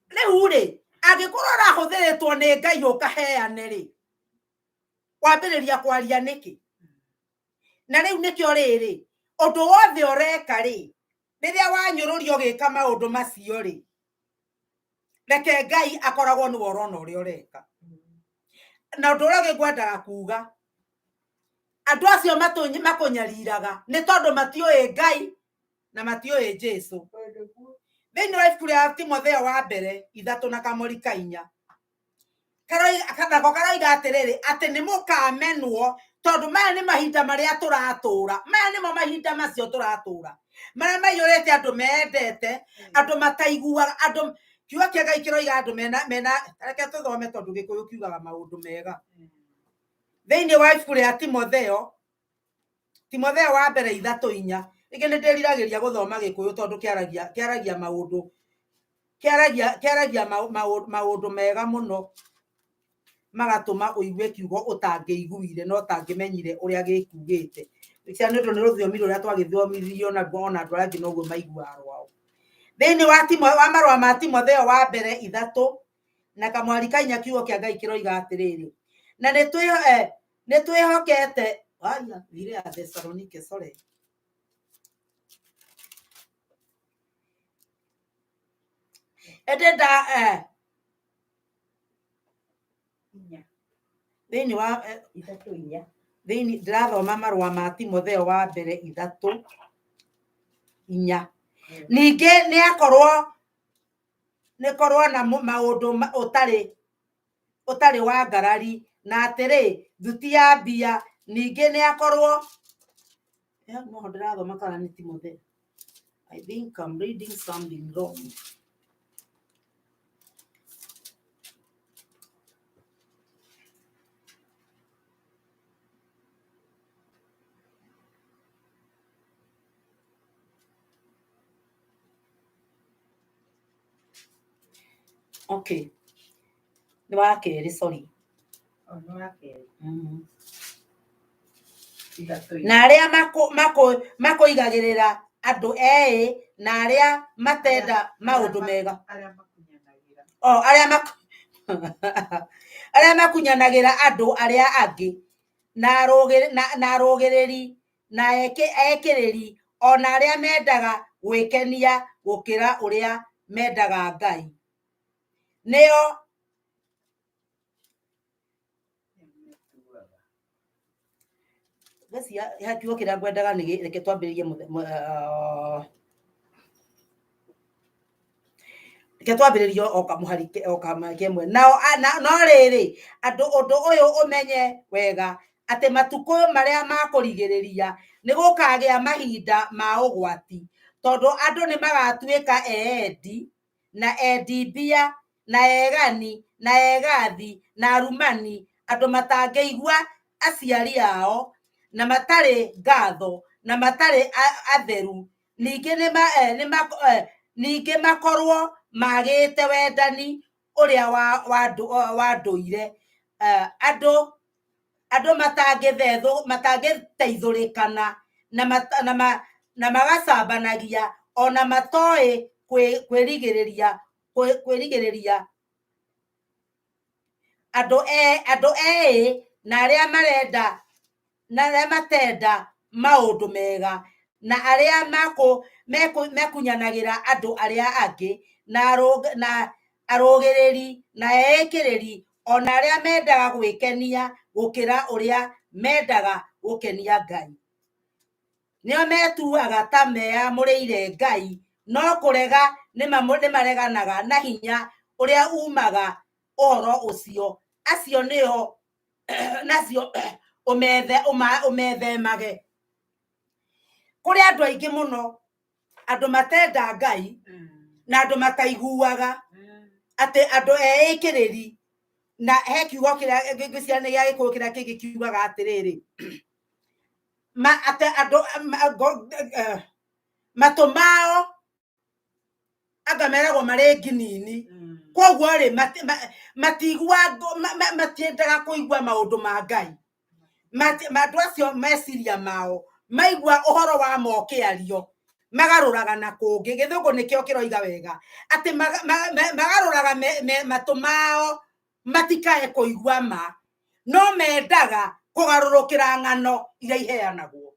Rĩu rĩ, angĩkorwo ũrahũthĩrĩtwo nĩ Ngai ũkaheane rĩ, wambĩrĩria kwaria nĩkĩ? Na rĩu nĩkĩo rĩrĩ, ũndũ wothe ũreka rĩ, rĩrĩa wanyũrũrio ũgĩka maũndũ macio rĩ, reke Ngai akoragwo nĩwe ũrona ũrĩa ũreka. Na ũndũ ũrĩa ũngĩ ngwendaga kuga, andũ acio makũnyariraga nĩ tondũ matiũĩ Ngai na matiũĩ Jesu. Thĩinĩ wa ibuku rĩa Timotheo wa mbere 3:4 nako karoiga atĩrĩrĩ, atĩ nĩ mũkamenwo, tondũ maya nĩ mahinda marĩa tũratũra. Maya nĩmo mahinda macio tũratũra, marĩa maiyũrĩte andũ mendete andũ mataiguaga andũ. Kiugo kĩa Ngai kĩroiga andũ mena, reke tũthome tondũ Gĩkũyũ kiugaga maũndũ mega. Thĩinĩ wa ibuku rĩa Timotheo wa mbere 3:4. Rĩngĩ nĩ ndĩriragĩria gũthoma Gĩkũyũ tondũ kĩaragia maũndũ, kĩaragia maũndũ mega mũno, magatũma ũigue kiugo ũtangĩiguire na ũtangĩmenyire ũrĩa gĩkugĩte. Cia nĩ ũndũ nĩ rũthiomi rũrĩa twagĩthomithirio naruo, ona andũ arĩa angĩ noguo maiguaga rwao. Thĩinĩ wa wa marũa ma Timotheo wa mbere 3:4, kiugo kĩa Ngai kĩroiga atĩrĩrĩ, na nĩ twĩhokete aya thire ya Thessalonike, sorry. Ĩndĩ nda 4. Thĩinĩ wa 3:4. Thĩinĩ ndĩrathoma marũa ma Timotheo wa mbere 3:4. Ningĩ nĩ akorwo nĩ korwo na maũndũ ũtarĩ wa ngarari na atĩrĩ thuti ya mbia ningĩ nĩ akorwo no ndĩrathoma kana nĩ Timotheo. I think I'm reading something wrong. Okay. Nĩ wa kerĩ, sorry. Nĩ wa kerĩ. Na arĩa makũigagĩrĩra andũ eĩ na arĩa matenda maũndũ mega. Arĩa makunyanagĩra. O arĩa makunyanagĩra andũ arĩa angĩ na arũgĩrĩri na ekĩrĩri ona arĩa mendaga gwĩkenia gũkĩra ũrĩa mendaga Ngai. Nĩo kiugo kĩrĩa ngwendaga nĩ reke twambĩrĩrie reke twambĩrĩrie o kamũhari o kemwe. Nao no rĩrĩ andũ ũndũ ũyũ ũmenye wega atĩ matukũ marĩa ma kũrigĩrĩria nĩ gũkagĩa mahinda ma ũgwati, tondũ andũ nĩ magatuĩka eendi na endi mbia na egani na egathi na arumani, andũ matangĩigua aciari ao na matarĩ ngatho na matarĩ atheru, ningĩ ningĩ makorwo magĩte wendani ũrĩa wa ndũire, andũ matangĩteithũrĩkana na magacambanagia ona matoĩ kwĩrigĩrĩria andũ eĩ na arĩa marenda na arĩa matenda maũndũ mega na arĩa mekunyanagĩra andũ arĩa angĩ na arũgĩrĩri na eĩkĩrĩri ona arĩa mendaga gwĩkenia gũkĩra ũrĩa mendaga gũkenia Ngai. Nĩo metuaga ta meamũrĩire Ngai, no kũrega nĩ mareganaga na hinya ũrĩa umaga ũhoro ũcio. Acio nĩo nacio ũmethemage. Kũrĩ andũ aingĩ mũno, andũ matenda Ngai na andũ mataiguaga atĩ andũ eĩkĩrĩri na he kiugo kĩrĩa ngwĩciria nĩ gĩa Gĩkũyũ kĩrĩa kĩngĩ kiugaga atĩrĩrĩ atĩ andũ matũ mao anga meragwo marĩ nginini, koguo rĩ matiendaga kũigua maũndũ ma Ngai. Andũ acio meciria mao maigua ũhoro wa ma ũkĩario magarũraga na kũngĩ. Gĩthũngũ nĩkĩo kĩroiga wega atĩ magarũraga matũ mao matikae kũigua ma, no mendaga kũgarũrũkĩra ng'ano iria iheanagwo.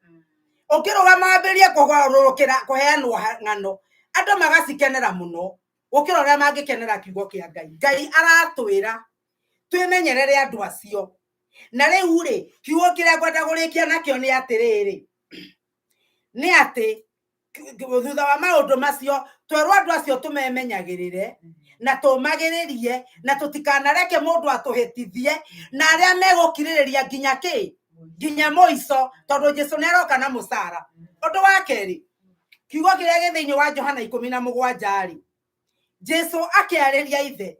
Ũngĩrũgama wambĩrĩrie kũgarũrũkĩra kũheanwo ng'ano, andũ magacikenera mũno gũkĩra ũrĩa mangĩkenera kiugo kĩa Ngai. Ngai aratwĩra twĩmenyerere andũ acio. Na rĩu rĩ, kiugo kĩrĩa ngwenda kũrĩkia nakĩo nĩ atĩrĩrĩ, nĩ atĩ thutha wa maũndũ macio twerwo andũ acio tũmemenyagĩrĩre na tũmagĩrĩrie na tũtikanareke mũndũ atũhĩtithie, na arĩa megũkirĩrĩria nginya kĩ nginya mũico, tondũ Jesũ nĩ aroka na mũcara. Ũndũ wa kerĩ, kiugo kĩrĩa gĩ thĩinĩ wa Johana 17 rĩ, Jesũ akĩarĩria ithe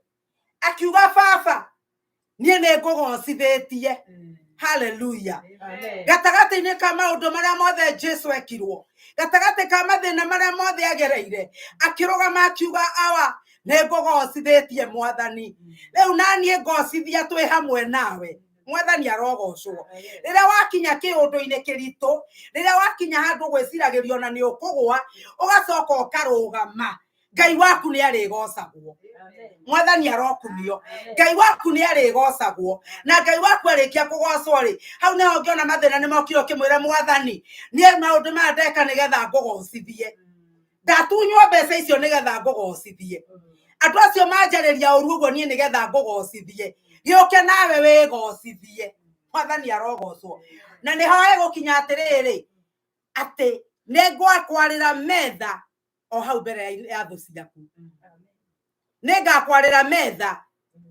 akiuga, Baba, niĩ nĩ ngũgocithĩtie. Hallelujah. Gatagatĩ-inĩ ka maũndũ marĩa mothe Jesũ ekirwo, gatagatĩ ka mathĩna marĩa mothe agereire, akĩrũgama akiuga, Awa, nĩ ngũgocithĩtie Mwathani. Rĩu naniĩ ngocithia twĩ hamwe nawe. Mwathani arogocwo. Rĩrĩa wakinya kĩũndũ-inĩ kĩritũ, rĩrĩa wakinya handũ gwĩciragĩrio na nĩ ũkũgũa, ũgacoka ũkarũgama, Ngai waku nĩ arĩgocagwo. Mwathani arokumio. Ngai waku nĩ arĩgocagwo. Na Ngai waku arĩkia kũgocwo rĩ, hau nĩho ũngĩona mathĩna nĩ mokire ũkĩmwĩra Mwathani, niĩ maũndũ maya ndeka nĩgetha ngũgocithie. Ndatunywo mbeca icio nĩgetha ngũgocithie. Andũ acio manjarĩria ũru ũguo niĩ nĩgetha ngũgocithie. Gĩũke nawe wĩgocithie. Mwathani arogocwo. Na nĩ hoe gũkinya atĩrĩrĩ, atĩ nĩ ngwakwarĩra metha o hau mbere ya thũ ciaku. Nĩ ngakwarĩra metha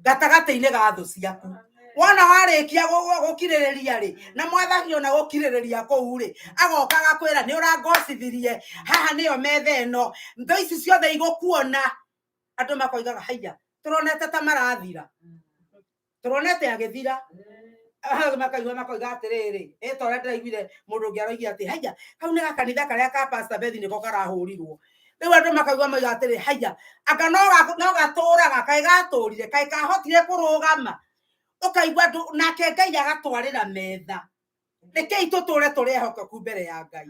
gatagatĩ-inĩ ga thũ ciaku. Wona warĩkia gũkirĩrĩria rĩ, na Mwathani ona gũkirĩrĩria kũu rĩ, agoka agakwĩra nĩ ũrangocithirie, haha nĩyo metha ĩno, thũ ici ciothe igũkuona. Andũ makoigaga haiya, tũronete ta marathira, tũronete agĩthira. Makaigua makoiga atĩrĩrĩ, ĩ ta ũrĩa ndĩraiguire mũndũ ũngĩ aroigire atĩ haiya, kau nĩ gakanitha karĩa ka Pastor Beth nĩko karahũrirwo. Rĩu andũ makaigua mauga atĩrĩ, haiya, anga no gatũraga, kaĩ gatũrire, kaĩ kahotire kũrũgama. Ũkaigua andũ, nake Ngai agatwarĩra metha. Rekei tũtũre tũrĩ ehokeku mbere ya Ngai.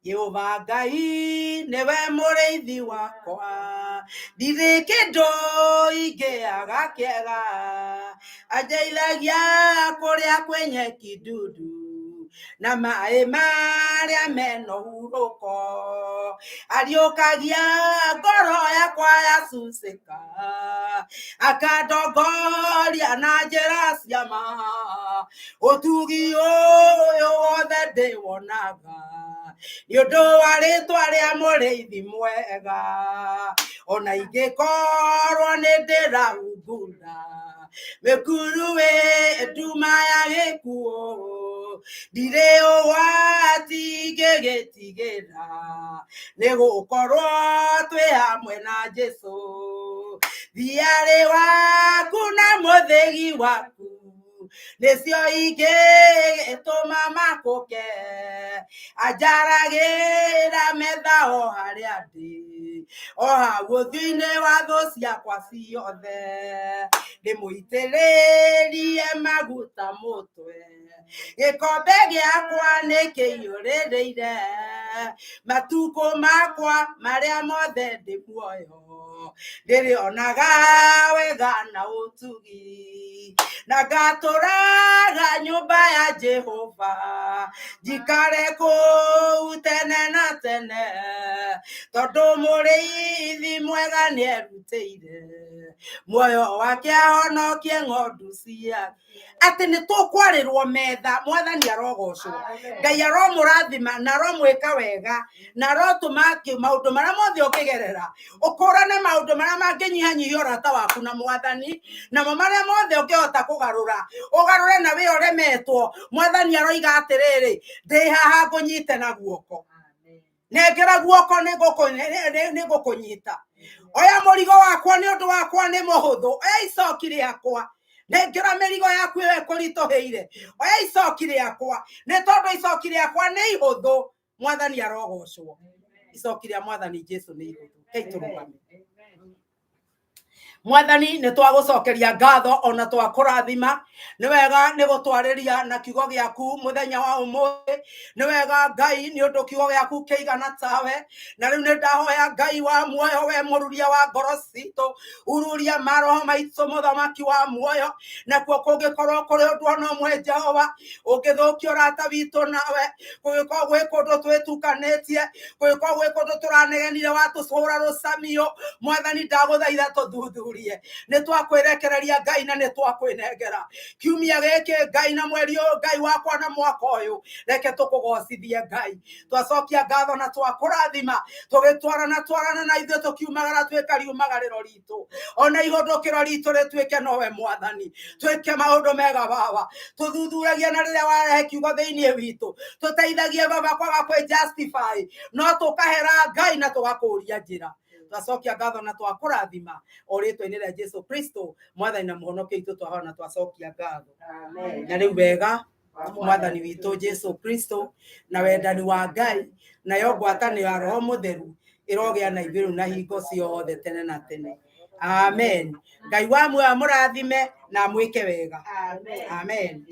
Jehova Ngai nĩwe mũrĩithi wakwa, ndirĩ kĩndũ ingĩaga kĩega, andeithagia kũrĩa kwĩ nyeki ndundu, na maĩ marĩa mena ũhurũko, ariũkagia ngoro yakwa yacucĩka, akandongoria na njĩra cia ma, ũtugi ũyũ wothe ndĩwonaga, nĩ ũndũ wa rĩtwa rĩa mũrĩithi mwega, ona ingĩkorwo nĩ ndĩrahungura mĩkuru ĩ nduma ya gĩkuũ, ndirĩ ũgwati ingĩgĩtigĩra, nĩ gũkorwo twĩ hamwe na Jesũ. Thiarĩ waku na mũthĩgi waku nĩcio ingĩtũma makũke, anjaragĩra metha o harĩa ndĩ, o hau ũthiũ-inĩ wa thũ ciakwa ciothe, ndĩmũitĩrĩrie maguta mũtwe, gĩkombe gĩakwa nĩ kĩiyũrĩrĩire, matukũ makwa marĩa mothe ndĩ muoyo, ndĩrĩonaga wega na ũtugi, na ngatũraga nyũmba ya Jehova, njikare kũu tene na tene, tondũ mũrĩithi mwega nĩerutĩire muoyo wake ahonokie ng'ondu ciake. Atĩ nĩ tũkwarĩrwo metha, Mwathani arogocwo. Ngai aromũrathima na aromwĩka wega, na arotũma maũndũ marĩa mothe ũngĩgerera ũkũrane maũndũ marĩa mangĩnyihanyihia ũrata waku na Mwathani, namo marĩa mothe ũngĩhota kũgarũra ũgarũre na wĩ ũremetwo. Mwathani aroiga atĩrĩrĩ, ndĩ haha ngũnyite na guoko, nengera guoko nĩ ngũkũnyita. Oya mũrigo wakwa nĩ ũndũ wakwa nĩ mũhũthũ, oya icoki rĩakwa, nengera mĩrigo yaku ĩyo ĩkũritũhĩire, oya icoki rĩakwa, nĩ tondũ icoki rĩakwa nĩ ihũthũ. Mwathani arogocwo. Icoki rĩa Mwathani Jesu nĩ ihũthũ. Kei tũrũgame. Mwathani nĩ twagũcokeria ngatho ona twakũrathima. Nĩ wega nĩ gũtwarĩria na kiugo gĩaku mũthenya wa ũmũthĩ. Nĩ wega Ngai nĩ ũndũ kiugo gĩaku kĩigana tawe. Na rĩu nĩ ndahoya Ngai wa muoyo, we mũruria wa ngoro citũ, ururia maroho maitũ mũthamaki wa muoyo. Nakuo kũngĩkorwo kũrĩ ũndũ ona ũmwe Jehova ũngĩthũkia ũrata witũ nawe, kũngĩkorwo gwĩ kũndũ twĩtukanĩtie, kũngĩkorwo gwĩ kũndũ tũranegenire watũcũra rũcamio, Mwathani ndagũthaitha tũthuthurie. Nĩ twakwĩrekereria Ngai na nĩ twakwĩnengera kiumia gĩkĩ Ngai na mweri ũyũ Ngai wakwa na mwaka ũyũ, reke tũkũgocithie Ngai. Twacokia ngatho na twakũrathima, tũgĩtwarana twarana na ithuĩ tũkiumagara twĩka riumagarĩro ritũ, ona ihũndũkĩro ritũ rĩtuĩke nowe Mwathani. Twĩke maũndũ mega Baba, tũthuthuragie na rĩrĩa warehe kiugo thĩinĩ witũ, tũteithagie Baba kwaga kwĩ justify, no tũkahera Ngai na tũgakũria njĩra. Twacokia ngatho na twakũrathima o rĩtwa-inĩ rĩa Jesu Kristo Mwathani na mũhonokia witũ, twahona na twacokia ngatho. Na rĩu wega Mwathani witũ Jesu Kristo na wendani wa Ngai nayo ngwatanĩro ya Roho Mũtheru ĩrogĩa na ithuĩ rĩu na hingo ciothe tene na tene. Amen. Ngai wa muoyo amũrathime na amwĩke wega. Amen.